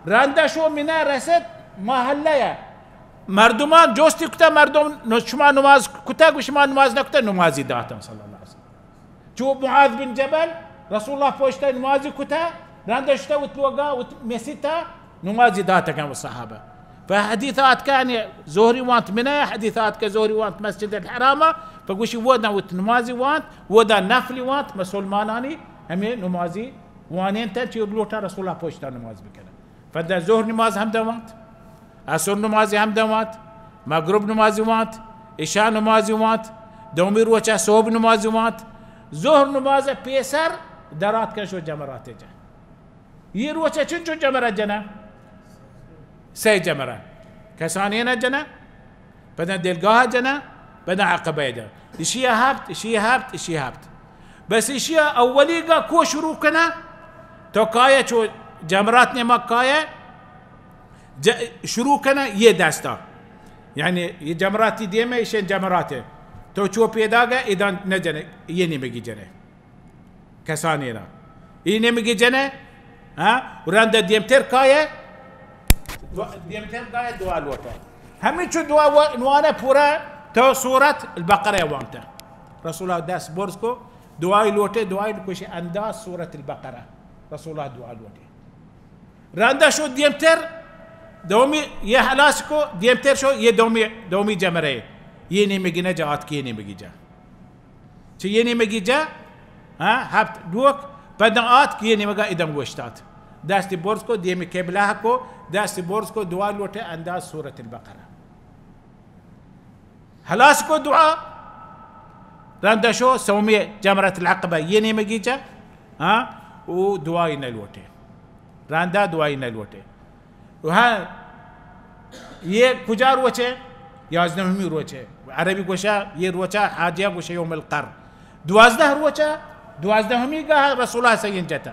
رندہ شو منہ رسد محلہ یا۔ مردمان جوستی کتا، مردم نو-، شما نماز کتا؟ گو شما نماز نکتا، نمازی داتن صلی اللہ علیہ وسلم۔ چو معاذ بن جبل رسول اللہ پوشتا نمازی کتا، رندہ شتا وت لوگا، وت مسیتا نمازی داتگن و صحابہ۔ پہ حدیث آتکہ یعنی ظہری وانت منہ، حدیث آتکہ ظہری وانت مسجد الحرام، پہ گوشی ودا وت نمازی وانت، ودا نفلی وانت، مسلمانانی ہمیں نمازی وانینتن، چی لوٹا رسول اللہ پوشتا نماز بکنن۔ پدا ظہر نماز ہمدا وانت، عصر نماز ہمدا وانت، مغرب نماز وانت، عشاء نماز وانت، دومی روچا صبح نماز وانت، ظہر نماز پیسر درات کن شو جمرات جا۔ یہ روچا چنچو جمرہ جنہ؟ سہ جمرہ۔ کسانینا جنہ، پدا دلگاہ جنہ، پدا عقبہ جنہ۔ اشی ہفت، اشی ہفت، اشی ہفت۔ بس اشی اولی گا کو شروع کنہ؟ تو کایہ چو جمرات نیمگ کایہ، ج-، شروع کنہ یہ دستا۔ یعنی یہ جمراتی دیمہ، اشی جمرات ہے۔ تو چو پیدا گا، ادان نہ جنہ، یہ نیمگی جنہ۔ کسانی را۔ ای نیمگی جنہ، ہاں؟ و رندہ دیمتر کایہ، دو-، دیمتر کایہ دعا لوٹہ۔ ہمیں چو دعا و-، نوانہ پورا تو سورت البقرہ وانتہ۔ رسول اللہ دست برز کو، دعای لوٹے، دعای کشی انداز سورت البقرہ۔ رسول اللہ دعا لوٹے۔ رندہ شو دیمتر، دومی یہ حلاس کو، دیمتر شو یہ دومی، دومی جمرہ۔ یہ نیمگی نہ جا، آتکی یہ نیمگی جا۔ چہ یہ نیمگی جا، ہاں، ہفت ڈوک، پدا آتک یہ نیمگا ادم گوشتات۔ دستی برز کو، دیمی قبلہ کو، دستی برز کو، دعا لوٹے انداز سورت البقرہ۔ حلاس کو دعا، رندہ شو سومی جمرت العقبہ یہ نیمگی جا، ہاں، او دعای نہ لوٹے۔ رندہ دعای نہ لوٹے۔ و ہاں، یہ کجا روچے؟ یازدہمی روچے۔ عربی گوشا، یہ روچا حاجیہ گوشا یوم القر۔ دوازدہ روچا، دوازدہمی گاہ رسول اللہ سین جتا۔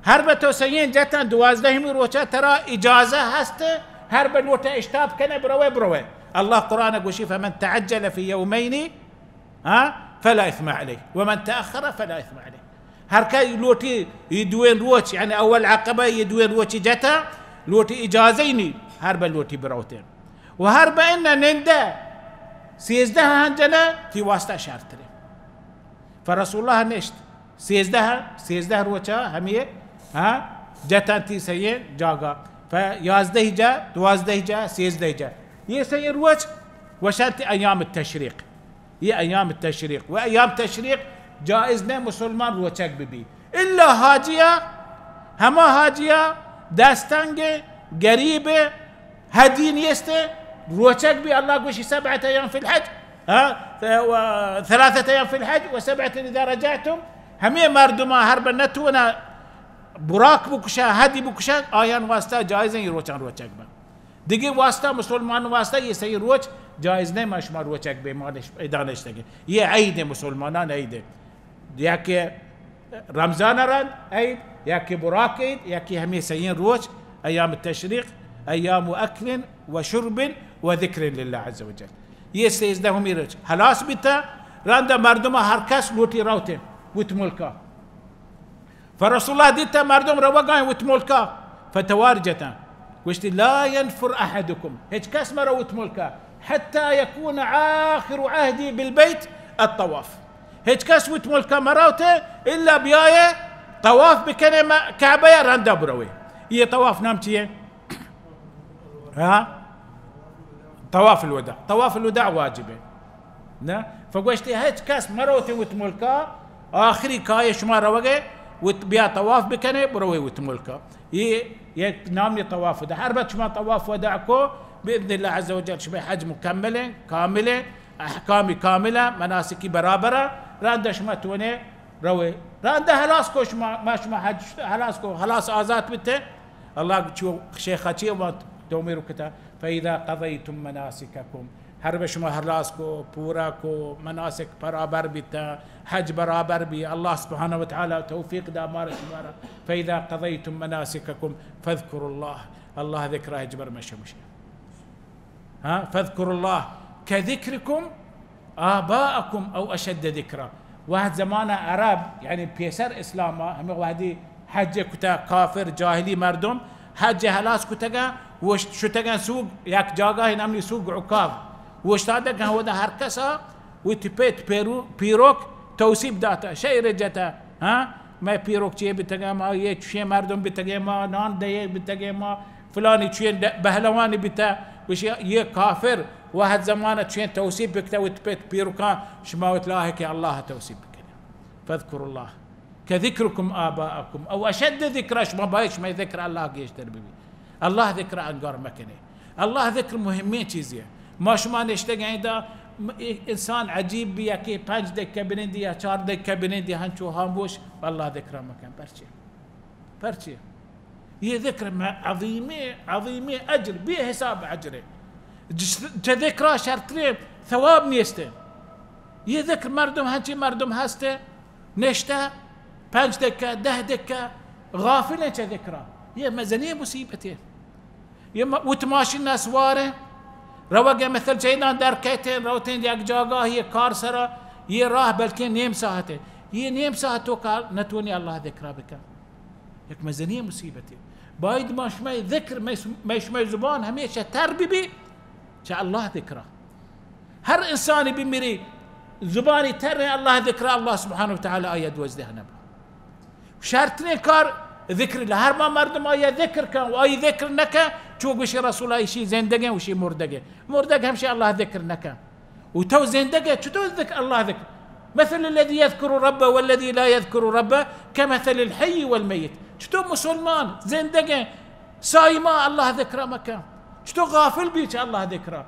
ہر بہ تو سین جتا، دوازدہمی روچا ترا اجازہ ہست، ہر بہ لوٹے اشتاپ کنے بروے، بروے۔ اللہ قرآن گوشی، فمن تعجل فی یومین، ہاں، فلا اثم علیہ، ومن تأخر فلا اثم علیہ۔ ہر کہ لوٹی یہ دوئیں روچ، یعنی اول عقبہ یہ دوئیں روچی جتا، لوٹی اجازہ ہی نہیں، ہر بہ لوٹی بروتے۔ و ہر بہ ان نندہ سیزدہ ہن جنہ، تی واسطہ شرط رے۔ فرسول اللہ نشت۔ سیزدہ، سیزدہ روچا ہمیں، ہاں، جتا تی سیے جاگا۔ ف یازدہ جا، دوازدہ جا، سیزدہ جا۔ یہ سیے روچ وشانت ایام التشریق۔ یہ ایام تشریق و ایام تشریق جائز نہ مسلمان روچگ بہ بی۔ الا حاجیا، ہما حاجیا دستنگ، غریب، ہدی نیست، روچگ بی۔ اللہ گوشی سبعة ایام فی الحج، ہاں، و ثلاثة ایام فی الحج و سبعة اذا رجعتم۔ ہمیں مردمان ہر بہ نتونا براک بکشا، ہدی بکشا، آیان واسطہ جائز ہیں یہ روچان روچگ بہ۔ دگہ واسطہ، مسلمان واسطہ یہ سئیں روچ جائز نہ، ما شما روچگ بہ ما نش-، ادا نشتگیں۔ یہ عید ہے، مسلمانان عید ہے۔ یا کہ رمضان رند عید، یا کہ براک عید، یا کہ ہمیں سئیں روچ ایام تشریق ایام اکل و شرب و ذکر لله عز وجل. یہ سیزدہمی روچ ہلاس بیتا، رندا مردم ہر کس لوٹی روتے وت ملکا. فرسول اللہ دیتا مردم روگائیں وت ملکا، فتوار جتا، گوشتی: لا ينفر احدكم، ہچ کس مرو وت ملکا، حتى يكون آخر عهدي بالبيت الطواف. ہچ کس وت ملکا مروتے الا بیائے طواف بکنے م-، کعبہ یا رندا بروے. یہ طواف نام چیے؟ ہاں؟ طواف الوداع. طواف الوداع واجب ہے. نہ؟ فگوشتی ہچ کس مروتے وت ملکا، آخری کائے شما روگے، وت بیا طواف بکنے، بروے وت ملکا. یہ یک نامی طواف وداع. ہر وقت شما طواف وداع کو، باذن اللہ عز وجل شما حج مکمل ہیں، کامل ہیں، احکام کامل ہیں، مناسکی برابر ہیں، رند شما تونے روے. رند ہلاس کو شما، ما شما حج ہلاس کو، ہلاس آزاد بیتے. اللہ چو شیخ چی و تومیر کتا، فإذا قضيتم مناسككم، ہر وقت شما ہلاس کو، پورا کو، مناسک برابر بیتا، حج برابر بی، اللہ سبحانہ و تعالی توفیق دا مارا شمارا. فإذا قضيتم مناسككم فاذكروا الله، اللہ ذکر ہچبر مشمش. ہاں، فاذكروا الله كذكركم آباءكم أو أشد ذكرا. وہد زمانہ عرب، یعنی پیسر اسلام، ہمیں وہدی حج کتا کافر جاہلی مردم، حج ہلاس کتگا، وشت شتگا سوگ، یک جاگاہ نامنی سوگ عکاظ. وشتادگا ودا ہر کسا وتی پت پیرو-، پیروک توسیب داتا، شعر جتا، ہاں؟ مئے پیروک چیے بیتگا، ما یہ چوشیں مردم بیتگے، ما نان دئے بیتگے، ما فلانی چوشیں د-، بہلوانی بیتا. گوشی، یہ کافر وہد زمانہ چوشیں توسیب بکتا وت پت پیروکاں، شما وت لاحق اللہ توسیب بکنے. فاذكروا الله كذكركم آباءكم أو أشد ذكرا، شما باید شما ذکر اللہ گیشتر ببی. اللہ ذکر انگار مکنے. اللہ ذکر مہمیں چیزے. ما شما نشتگیں دا، م-، انسان عجیب بی، یکی پنج دکہ بنندی یا چار دکہ بنندی، ہنچو ہاموش اللہ ذکر مکن. پرچے؟ پرچے؟ یہ ذکر میں عظیمیں، عظیمیں اجر، بے حساب اجرے. جس-، چہ ذکرا شرتریں ثواب نیستے. یہ ذکر مردم، ہنچی مردم ہستے، نشتہ، پنج دکہ، دہ دکہ، غافل ہیں چہ ذکرا. یہ مزنی مصیبت ہے. یہ م-، وت ماشین نہ سوار ہیں، روگ مثل چیدان در کہتے ہیں، روتے ہیں یک جاگاہ، یہ کار سرا، یہ راہ بلکہ نیم ساعت ہے. یہ نیم ساعت تو کار نتونی اللہ ذکرا بکن. یک مزنی مصیبت ہے. باید ما شما ذکر، ما شما زبان ہمیشہ تر بی بی چہ اللہ ذکرا. ہر انسانی بی میری زبانی تر اللہ ذکر، اللہ سبحانہ و تعالی آیا دوزدہ نبو. شرطیں کار ذکر اللہ. ہر ما مردم آیا ذکر کن و آئی ذکر نکن، چو گوشی رسول ایشی زندگیں و شی مردگیں. مردگ ہمشی اللہ ذکر نکن. و تو زندگیں، چطور ذکر، اللہ ذکر؟ مثل الذي يذكر ربه والذي لا يذكر ربه كمثل الحي والميت. چطور مسلمان زندگیں، سائما اللہ ذکرا مکن. چطور غافل بی چہ اللہ ذکرا؟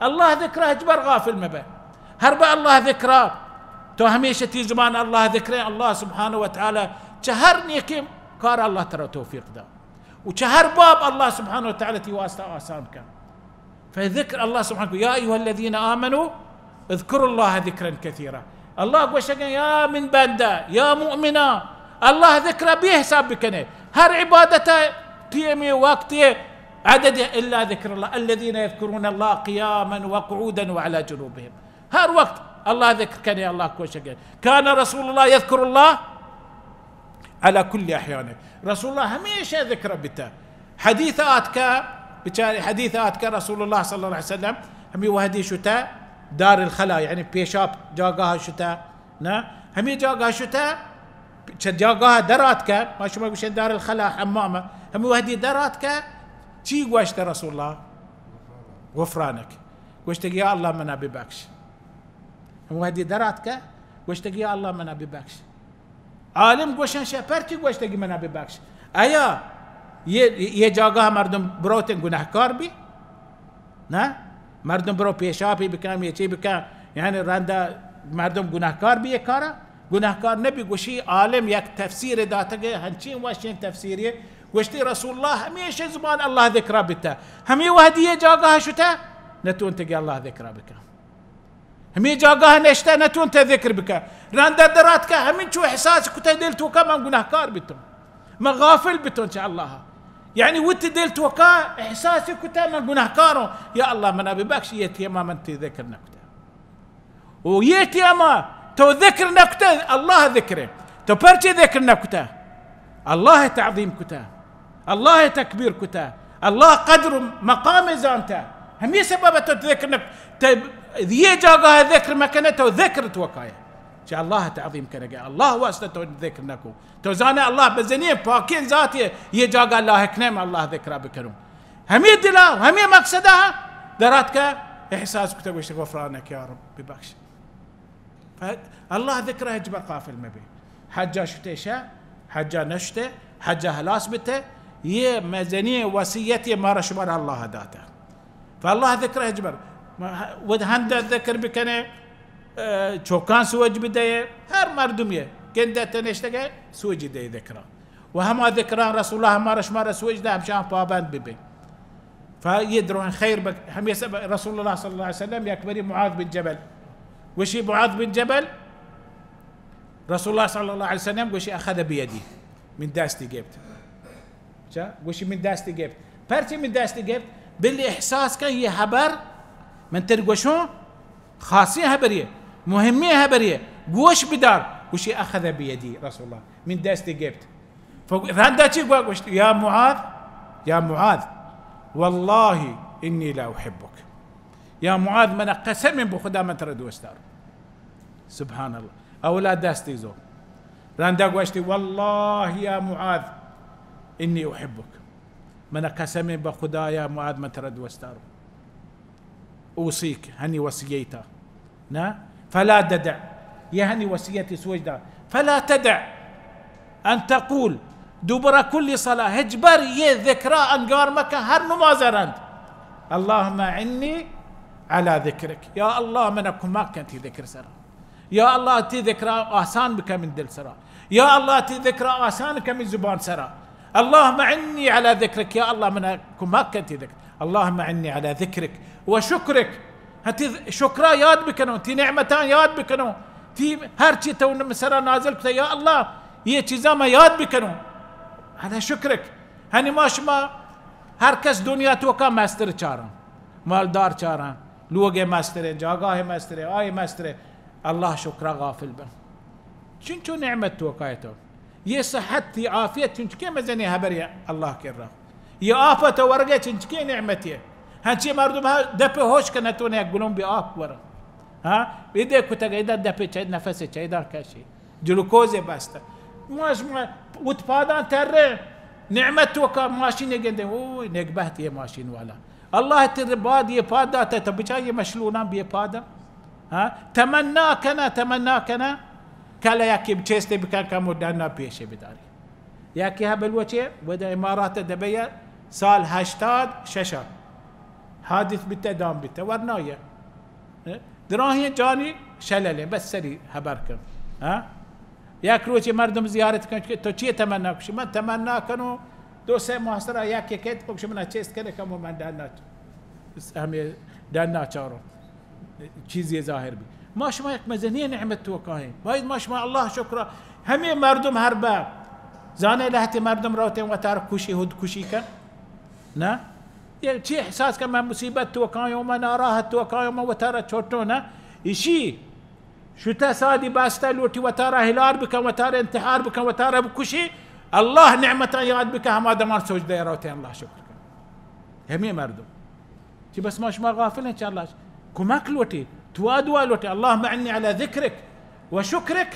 اللہ ذکرا ہچبر غافل مبہ. ہر بہ اللہ ذکرا تو ہمیشہ تی زبان اللہ ذکریں، اللہ سبحانہ و تعالی چہ ہر نیکیں کار اللہ ترا توفیق دا. و چہ ہر باب اللہ سبحانہ و تعالی تی واسطہ آسان کن. فذکر اللہ سبحانہ، یا ایھا الذین آمنوا اذکروا اللہ ذکرا کثیرا. اللہ گوشگیں، یا من بندہ، یا مؤمنا، اللہ ذکر بے حساب بکنے. ہر عبادت ٹیمی وقتی عدد الا ذکر اللہ. الذین یذکرون اللہ قیاما وقعودا وعلی جنوبهم. ہر وقت اللہ ذکر کنے، اللہ گوشگیں. کان رسول اللہ یذکر اللہ علی کل احیانه. رسول اللہ ہمیشہ ذکر بیتا. حدیث آتکا، بچار حدیث آتکا رسول اللہ صلی اللہ علیہ وسلم ہمی وہدی شتا دار الخلا، یعنی پیشاب جاگاہ شتا، نا؟ ہمی جاگاہ شتا، چہ جاگاہ در آتکا، ما شما گوشن دار الخلا حمام، ہمی وہدی در آتکا، چی گوشت رسول اللہ؟ غفرانک. گوشتگ یا اللہ منا ببخش. ہم وہدی در آتکا، گوشتگ یا اللہ منا ببخش. عالم گوشن شہ پرچی گوشتگی منا ببخش؟ آیا یہ، یہ جاگہ مردم بروتن گناہکار بی؟ نہ؟ مردم برو پیشاپی بکن، یہ چی بکن، یعنی رندا مردم گناہکار بی یہ کارا؟ گناہکار نبی. گوشی عالم یک تفسیر داتگے، ہنچین وشین تفسیری، گوشتی رسول اللہ ہمیشہ زبان اللہ ذکرہ بیتا، ہمی وہدی یہ جاگہ شتا، نتونتگی اللہ ذکرہ بکن. ہمے جاگاہ نشتہ نتونتہ ذکر بکہ. رندہ دراتکہ ہمینچو احساس کتہ دل توکا من گناہکار بیتم، من غافل بیتم چہ اللہ. یعنی وتی دل توکا احساس کتا من گناہکاروں، یا اللہ منا ببخش، یہ ٹیما من تئی ذکر نکتا۔ و یہ ٹیما تو ذکر نکتا، اللہ ذکر، تو پرچے ذکر نکتا؟ اللہ تعظیم کتا، اللہ تکبیر کتا، اللہ قدر و مقام زانتا۔ ہمی سبب تو ذکر نک، تو یہ جاگہ ذکر مکنے، تو ذکر توکائے۔ چہ اللہ تعظیم کرے گا، اللہ واسطہ تو ذکر نکو۔ تو زانے اللہ بزنی پاکیں ذاتے، یہ جاگہ لاحق نہیں، من اللہ ذکرہ بکنوں۔ ہمیں دلا، ہمیں مقصدہ درات کا احساس کتا، گوشت، غفرانک یا رب، ببخش۔ اللہ ذکرہ ہچبر غافل مبی۔ حجا شتے شہ، حجا نشتے، حجا ہلاس بتے، یہ مزنی وصیت یہ مارا شمار اللہ داتا۔ فاللہ ذکر ہچبر۔ ود ہند ذکر بکنے، اه، چوکان سوج بدے، ہر مردم یہ گندے تنشتگے سوج دے ذکران۔ و ہما ذکران رسول اللہ ہمارا شمارا سوج دے، ہمشان پابند ببے۔ فا یہ درون خیر بک، ہمیں سب رسول اللہ صلی اللہ علیہ وسلم یک بری معاذ بن جبل۔ وشی معاذ بن جبل، رسول اللہ صلی اللہ علیہ وسلم گوشی اخذ بیدی، من دستی گپت۔ چا؟ گوشی من دستی گپت۔ پرچی من دستی گپت؟ بلی احساس کن یہ حبر، من تر گوشوں، خاصی حبریے، مہمی حبریے، گوش بدار۔ گوشی اخذ بیدی رسول اللہ، من دستی گپت۔ فگ-، رندا چی گوا گوشت؟ یا معاذ، یا معاذ، واللہ انی لا احبک۔ یا معاذ، من قسم بخدا من ترا دوست داروں۔ سبحان اللہ۔ اولا دستی زو۔ رندا گوشتی، واللہ یا معاذ، انی احبک۔ من قسم بخدا یا معاذ، من ترا دوست داروں۔ اوصیک، ہنی وصیتا۔ نا؟ فلا تدع۔ یہ ہنی وصیتی سوچ دا۔ فلا تدع ان تقول دبر کل صلاة۔ ہچبر یہ ذکرا انگار مکن ہر نماز رند۔ اللهم اعنی علی ذکرک۔ یا اللہ، من کمک کن تئی ذکر سرا۔ یا اللہ، تئی ذکرا آسان بکن من دل سرا۔ یا اللہ، تئی ذکرا آسان کن من زبان سرا۔ اللهم اعنی علی ذکرک، یا اللہ، من کمک کن تئی ذکر۔ اللهم اعنی علی ذکرک و شکرک۔ ہاں، تئی شکرا یاد بکنوں، تئی نعمتاں یاد بکنوں، تئی ہر چی تو من سرا نازل کتا، یا اللہ، یہ چیزاں من یاد بکنوں۔ علی شکرک۔ ہنی ما شما ہر کس دنیا توکا مستر چاراں، مالدار چاراں، لوگ مسترے، جاگاہ مسترے، آئی مسترے، اللہ شکرا غافل بن۔ چنچو نعمت توکا ئے تو۔ یہ صحت، تئی عافیت چنچکے مزنیں حبرے اللہ کرا۔ یہ آفت ورگے چنچکے نعمتے۔ ہنچی مردم ہا دپ ہوش کن نتونے یک گلومبے آپ ور۔ ہاں؟ ایدے کتگ، ایدا دپ چہ نفس چہ ایدا کشی۔ جلوکوز بستہ۔ ما شما وت پاداں ترے نعمت توکا ماشین گندے، اوئے نیک بخت یہ ماشین والا۔ اللہ ترے بعد یہ پاد داتا، تو بچا یہ مشلوناں بے پاداں۔ ہاں؟ تمنا کنا، تمنا کنا۔ کلا یکی چیستے بکن کمو ڈنا پیشے بداری۔ یکی ہا بلوچے، ودا امارات دبئی سال ہشتاد شش حادث بیتا، دام بیتا، ورنایہ۔ دراہیں جانی شللیں، بس سری حبر کن۔ ہاں؟ یک روچے مردم زیارت کن کہ تو چی تمنا کشی؟ من تمنا کنوں دو سے ماہ سرا یک یک ایت کش منا چست کنے کمو من ڈنا، ہمیں ڈنا چاروں۔ چیزی ظاہر بی۔ ما شما یک مزنی نعمت توکا ایں۔ باید ما شما اللہ شکرا۔ ہمیں مردم ہر با زانے لہتے مردم روتے وتار کشی، خود کشی کن۔ نا؟ یہ چی احساس کن من مصیبت توکا اوں، من ناراحت توکا اوں، من وتارا چھوٹوں نا۔ اشی شتہ سادی بستہ لوٹی وتارا ہلار بکن، وتارا انتحار بکن، وتارا بکشی۔ اللہ نعمتاں یاد بکن، ہما دمان سجدہ روتے اللہ شکر کن۔ ہمیں مردم۔ چی بس ما شما غافل ہیں چہ اللہ؟ کمک لوٹی، دعا دعا لوٹی۔ اللهم اعنی علی ذکرک و شکرک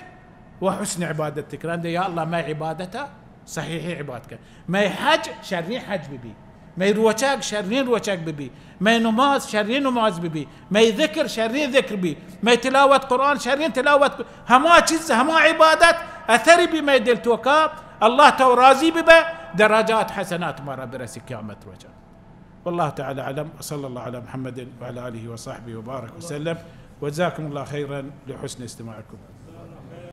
و حسن عبادتک۔ رندے یا اللہ، مئے عبادتا صحیح عبادت کن۔ مئے حج شریں حج ببی۔ مئے روچگ شریں روچگ ببی۔ مئے نماز شریں نماز ببی۔ مئے ذکر شریں ذکر بی۔ مئے تلاوت قرآن شریں تلاوت بی۔ ہما چیز، ہما عبادت اثر بی مئے دل توکا، اللہ تو راضی ببے، درجات حسنات مارا برسی قیامت روچا۔ والله تعالى أعلم، وصلى الله على محمد وعلى آله وصحبه وبارك وسلم. وجزاكم الله خيرا لحسن استماعكم.